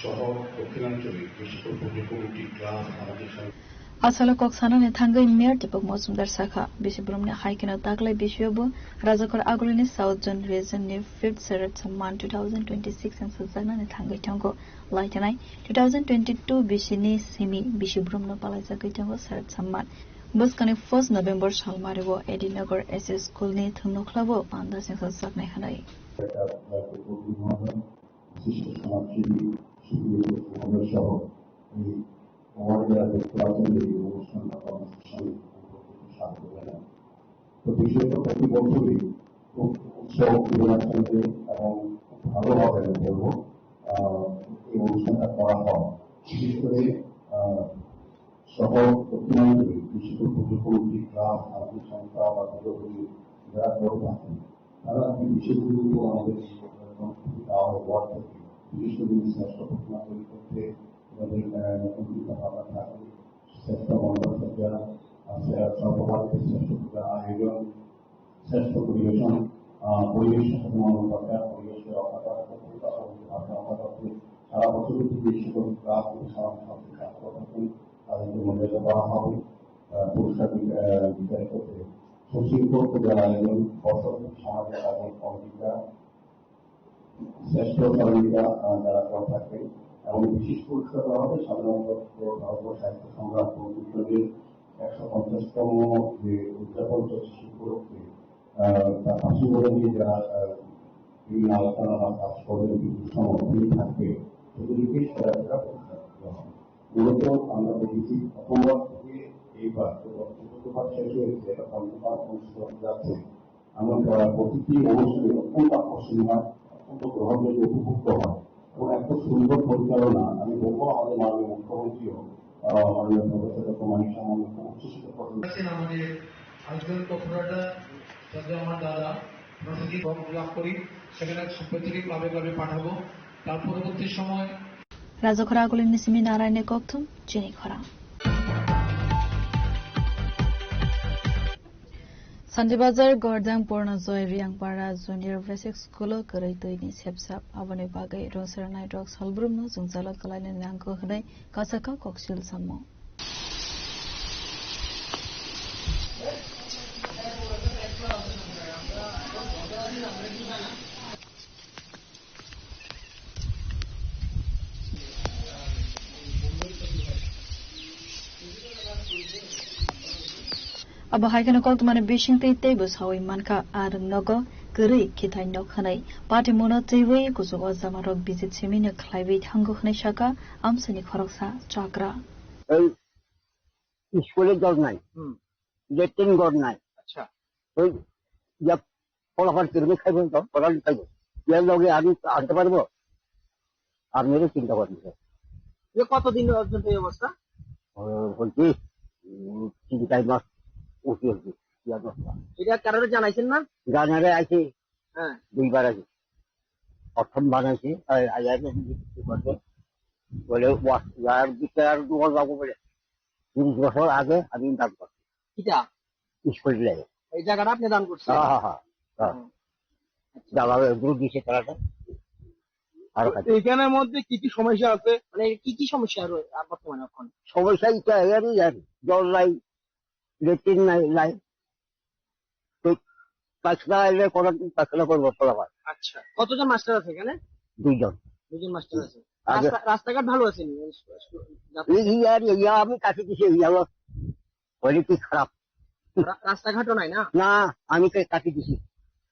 সহ দক্ষিণাঞ্চলে বিশেষ করে পূর্ববর্তী ক্লাব আমাদের সঙ্গে Asalo kok sanani thangwi Mayor Deepak Majumdar sakha, bisi boromni hai kheno taklai bisio bo Rajakhor Agulini South Zone Region ni fifth Sharat Samman two thousand twenty six ang sajaknani thangwi tongo. Laithanai two thousand twenty two bisini simi bisi boromno palaijagwi tongo Sharat Samman. Bwskangni first November salmario Edinagar S S School ni thwngnokhlabo panda sengsa saknai hwnwi. বিশিষ্ট সমাজসেবী, সুপ্রিয় সমাজসহ এই অওয়ার্ড যারা দেখতে পাচ্ছেন, এই অনুষ্ঠানটা কর্মসূচি স্বাগত জানাই। তো বিশেষত প্রতি বছরই খুব উৎসাহ উদ্দীপনার সঙ্গে এবং খুব ভালোভাবে আমি বলবো, আহ, এই অনুষ্ঠানটা করা হয়। বিশেষ করে, আহ, সহ দক্ষিণাঞ্চলে বিশেষ করে পূর্ববর্তী ক্লাব, আর্থিক সংস্থা বা দীর্ঘদিন যারা করে থাকেন, তারা এই বিষয়গুলোর উপর আমাদের এই কর্মসূচি দেওয়া হয় ওয়ার্ড থেকে। বিশেষ করে যদি শ্রেষ্ঠ ঘোষণা তৈরি করতে আমাদের, আহ, নতুন চিন্তা ভাবনা থাকে, শ্রেষ্ঠ মনোভাব যারা আছে, সর্বভারতীয় শ্রেষ্ঠ পূজা আয়োজন, শ্রেষ্ঠ পরিবেশন, আহ, পরিবেশ সচেতনমূলক প্রচার, পরিবেশকে রক্ষা করার ক্ষেত্রে তথা ভাষা রক্ষা করতে সারা বছর ব্যাপী এই সকল ক্লাব ও সামাজিক সাংস্কৃতিক কার্যক্রম থাকেন, তাদেরকে মর্যাদা দেওয়া হবে, আহ, পুরস্কার বি-, আহ, বিতরণ করতে সুশৃঙ্খল পূজা আয়োজন, বছর সামাজিক আয়োজন কমিটিরা শ্রেষ্ঠ সহযোগিতা, আহ, যারা করে থাকবেন এবং বিশেষ পুরস্কার দেওয়া হবে সাধারণত ভারতবর্ষ সাহিত্য সম্রাট পণ্ডিত নজরুলের একশো পঞ্চাশতম যে উদযাপন চলছে, সেই উপলক্ষে, আহ, তার পাশে বলে যে যারা, আহ, বিভিন্ন আলোচনা বা কাজ করবেন, বিভিন্ন সমর্থন থাকবে, সেগুলিকে সেরা সেরা পুরস্কার দেওয়া হবে। মূলত আমরা দেখেছি প্রথমবার থেকে এইবার, তো প্রথমবার শেষ হয়েছে, এটা পঞ্চমবার অনুষ্ঠিত হতে যাচ্ছে। আমরা প্রায় প্রতিটি অনুষ্ঠানে অত্যন্ত আকর্ষণীয় হয়, অত্যন্ত গ্রহণযোগ্য, উপভোগ্য হয় এবং এত সুন্দর পরিচালনা, আমি বলবো আমাদের মাননীয় মুখ্যমন্ত্রীও, আহ, মাননীয় প্রফেসর ডক্টর মানিক সাহা খুব উচ্ছ্বসিত প্রশংসা আছেন আমাদের আঞ্চলিক কর্পোরেটর, যাতে আমার দাদা প্রশাসনিক ভবন লাভ করি, সেখানে প্রতিটি ক্লাবে ক্লাবে পাঠাবো। তার পরবর্তী সময় Rajakhor Agulini simi Naraini kokthum, Chini Khorang. Sanjibazar Gordang Purnajoy Riangpara Junior Basic School o kwrwi twi ni sepsap, aboni bagwi rwngsa rwnairok salbrumno jwngjalo kwlaina nango hwnwi kasaka koksil samung. Abo hai kheno koktwmani bisingtwi teibo saui mankha, a rwng nogo kwrwi khithai nok hwnwi. Patimuno twiwi kuchugo jamarok visit simino khlaiwi thango hwnwi sakha amchaini khoroksa chakra. Ei school-e dol nai, Hmm. Latrine ghor nai. আচ্ছা। ওই যা ফলাফল কিরকম খাইবো তো, ফলাফল খাইবো। এর লগে আমি আনতে পারবো? আপনারও চিন্তা করবেন, স্যার। এ কতদিন পর্যন্ত এই অবস্থা? ও, বলছি, উম, তিন চার মাস উঠি হচ্ছে, কি অবস্থা? এটা কারোর জানাইছেন না? জানারে আইছি হ্যাঁ। দুইবার আইছি। প্রথম বানাইছি, আর, আর, আর, কি বলে, ওয়া-, ওয়ার দিতে আর দোকান যাবো বলে। তিরিশ বছর আগে আমি দান করছি। কিতা? স্কুল লেগে। এই জায়গাটা আপনি দান করছেন? হ্যাঁ, হ্যাঁ, হ্যাঁ, হ্যাঁ। হুম। জায়গা ওই গ্রুপ দিছে তারা তো। আর তো কাজ। এখানের মধ্যে কি কি সমস্যা আছে? মানে কি কি সমস্যা রয়ে-, আ, বর্তমানে এখন? সমস্যা এটা এর, এর, জল নাই, লেট্রিন নাই, নাই। তো পায়খানা এলে কোনো পায়খানা করবো, ফলাফল। আচ্ছা, কতজন মাস্টার আছে এখানে? দুইজন। দুইজন মাস্টার আছে। আগে রাস্তা-, রাস্তাঘাট ভালো আছে নি? এই, এই আর এই আমি কাছে কিছু এই আমার কোয়ালিটি খারাপ। রা-, রাস্তাঘাটও নাই না? না, আমি তো কাটি দিছি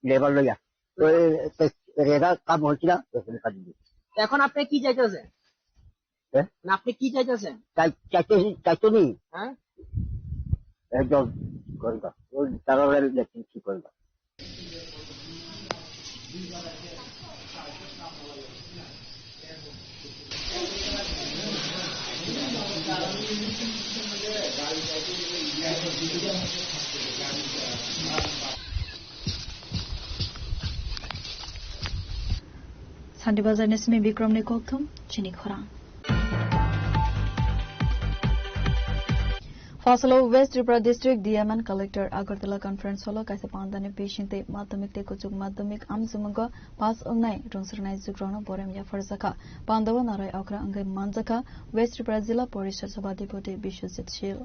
লেবার লইয়া। তো এ, তো রেগা কাম হচ্ছিল না, ওখানে কাটি দিছি। এখন আপনি কি চাইতেছেন? হ্যাঁ? না, আপনি কি চাইতেছেন? চাই-, চাইতে-, চাইতে নি? হ্যাঁ? একদম কি করবা? ওই তারা লেখেন কি করবা? Sandi Bazar ni simi Bikram ni kokthum, chini khorang. Fasalo West Tripura District D M and Collector Agartala Conference Hall o kaisa pandani bising tei madhyamik tei kuchuk madhyamik amchwmwngo pass wngnai rwngsrwnai jugrokno borem yapharjakha. Pandao narai okra wngwi manjakha West Tripura Jila Porishad Sabhadipati Biswajit Shil.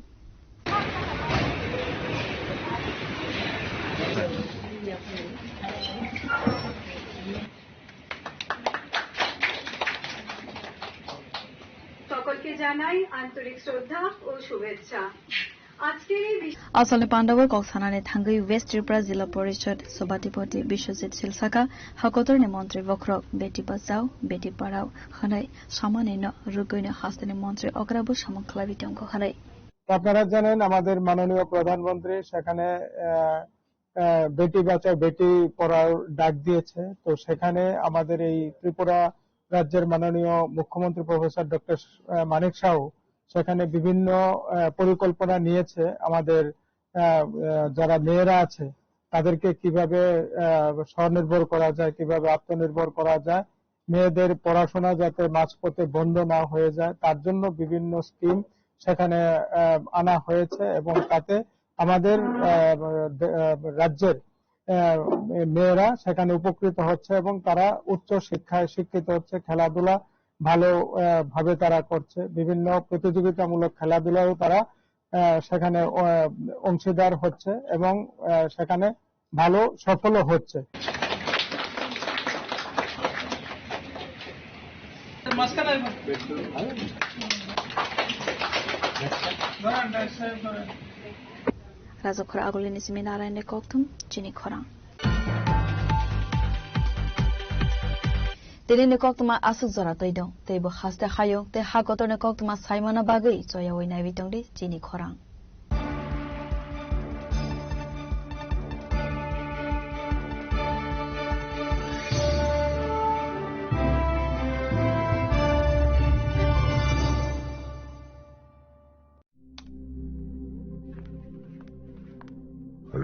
সকলকে জানাই আন্তরিক শ্রদ্ধা ও শুভেচ্ছা। আজকের এই বিশ- Asalni pandao kok sanani thangwi West Tripura Jila Porishad Sabhadipati Biswajit Shil saka, hakotorni montri bokhorok beti bachao, beti padhao hwnwi samani no rwgwino hasteni montri okrabo samung khlaiwi tongo hwnwi. আপনারা জানেন, আমাদের মাননীয় প্রধানমন্ত্রী সেখানে, আহ, আহ, বেটি বাঁচাও বেটি পড়াও ডাক দিয়েছে। তো সেখানে আমাদের এই ত্রিপুরা রাজ্যের মাননীয় মুখ্যমন্ত্রী প্রফেসর ডক্টর স-, আহ, মানিক সাহু সেখানে বিভিন্ন, আহ, পরিকল্পনা নিয়েছে। আমাদের, আহ, আহ, যারা মেয়েরা আছে তাদেরকে কিভাবে, আহ, স্বনির্ভর করা যায়, কিভাবে আত্মনির্ভর করা যায়, মেয়েদের পড়াশোনা যাতে মাঝপথে বন্ধ না হয়ে যায়, তার জন্য বিভিন্ন স্কিম সেখানে, আহ, আনা হয়েছে এবং তাতে আমাদের, আহ, দে-, আহ, রাজ্যের, আহ, মেয়েরা সেখানে উপকৃত হচ্ছে এবং তারা উচ্চ শিক্ষায় শিক্ষিত হচ্ছে, খেলাধুলা ভালো, আহ, ভাবে তারা করছে, বিভিন্ন প্রতিযোগিতামূলক খেলাধুলাও তারা, আহ, সেখানে, আহ, অংশীদার হচ্ছে এবং, আহ, সেখানে ভালো সফলও হচ্ছে। Rajakhor agulini simi Narayanni kokthum chini khorang. Tini ni koktwma aswk jora twi dong, teibo haste hayung tei ha kotorni koktwma saimano bagwi choyaui naiwi tongdi chini khorang.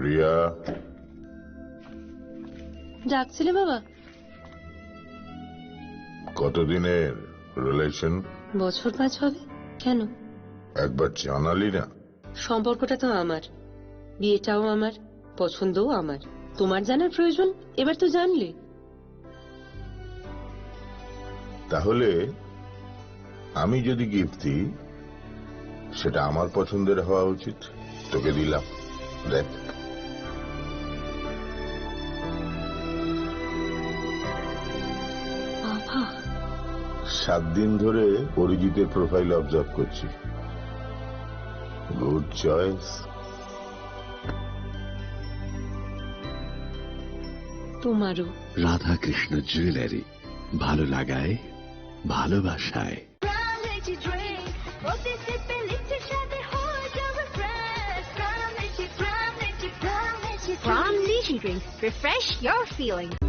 Riya. ডাকছিলে বাবা? কতদিনের রিলেশন? বছর পাঁচ হবে। কেন? একবার জানালি না। সম্পর্কটা তো আমার, বিয়েটাও আমার, পছন্দও আমার। তোমার জানার প্রয়োজন, এবার তো জানলে। তাহলে আমি যদি গিফট দিই, সেটা আমার পছন্দের হওয়া উচিত। তোকে দিলাম, দেখ। বাবা। সাত দিন ধরে অরিজিতের প্রোফাইল অবজার্ভ করছি। Good choice. তোমারও। রাধাকৃষ্ণ জুয়েলারি, ভালো লাগায়, ভালোবাসায়। Prime Lychee Drink, প্রতি সিপে লিচি স্বাদে হয়ে যাবে fresh. Prime Lychee, Prime Lychee, Prime Lychee Drink। Prime Lychee Drink, refresh your feeling।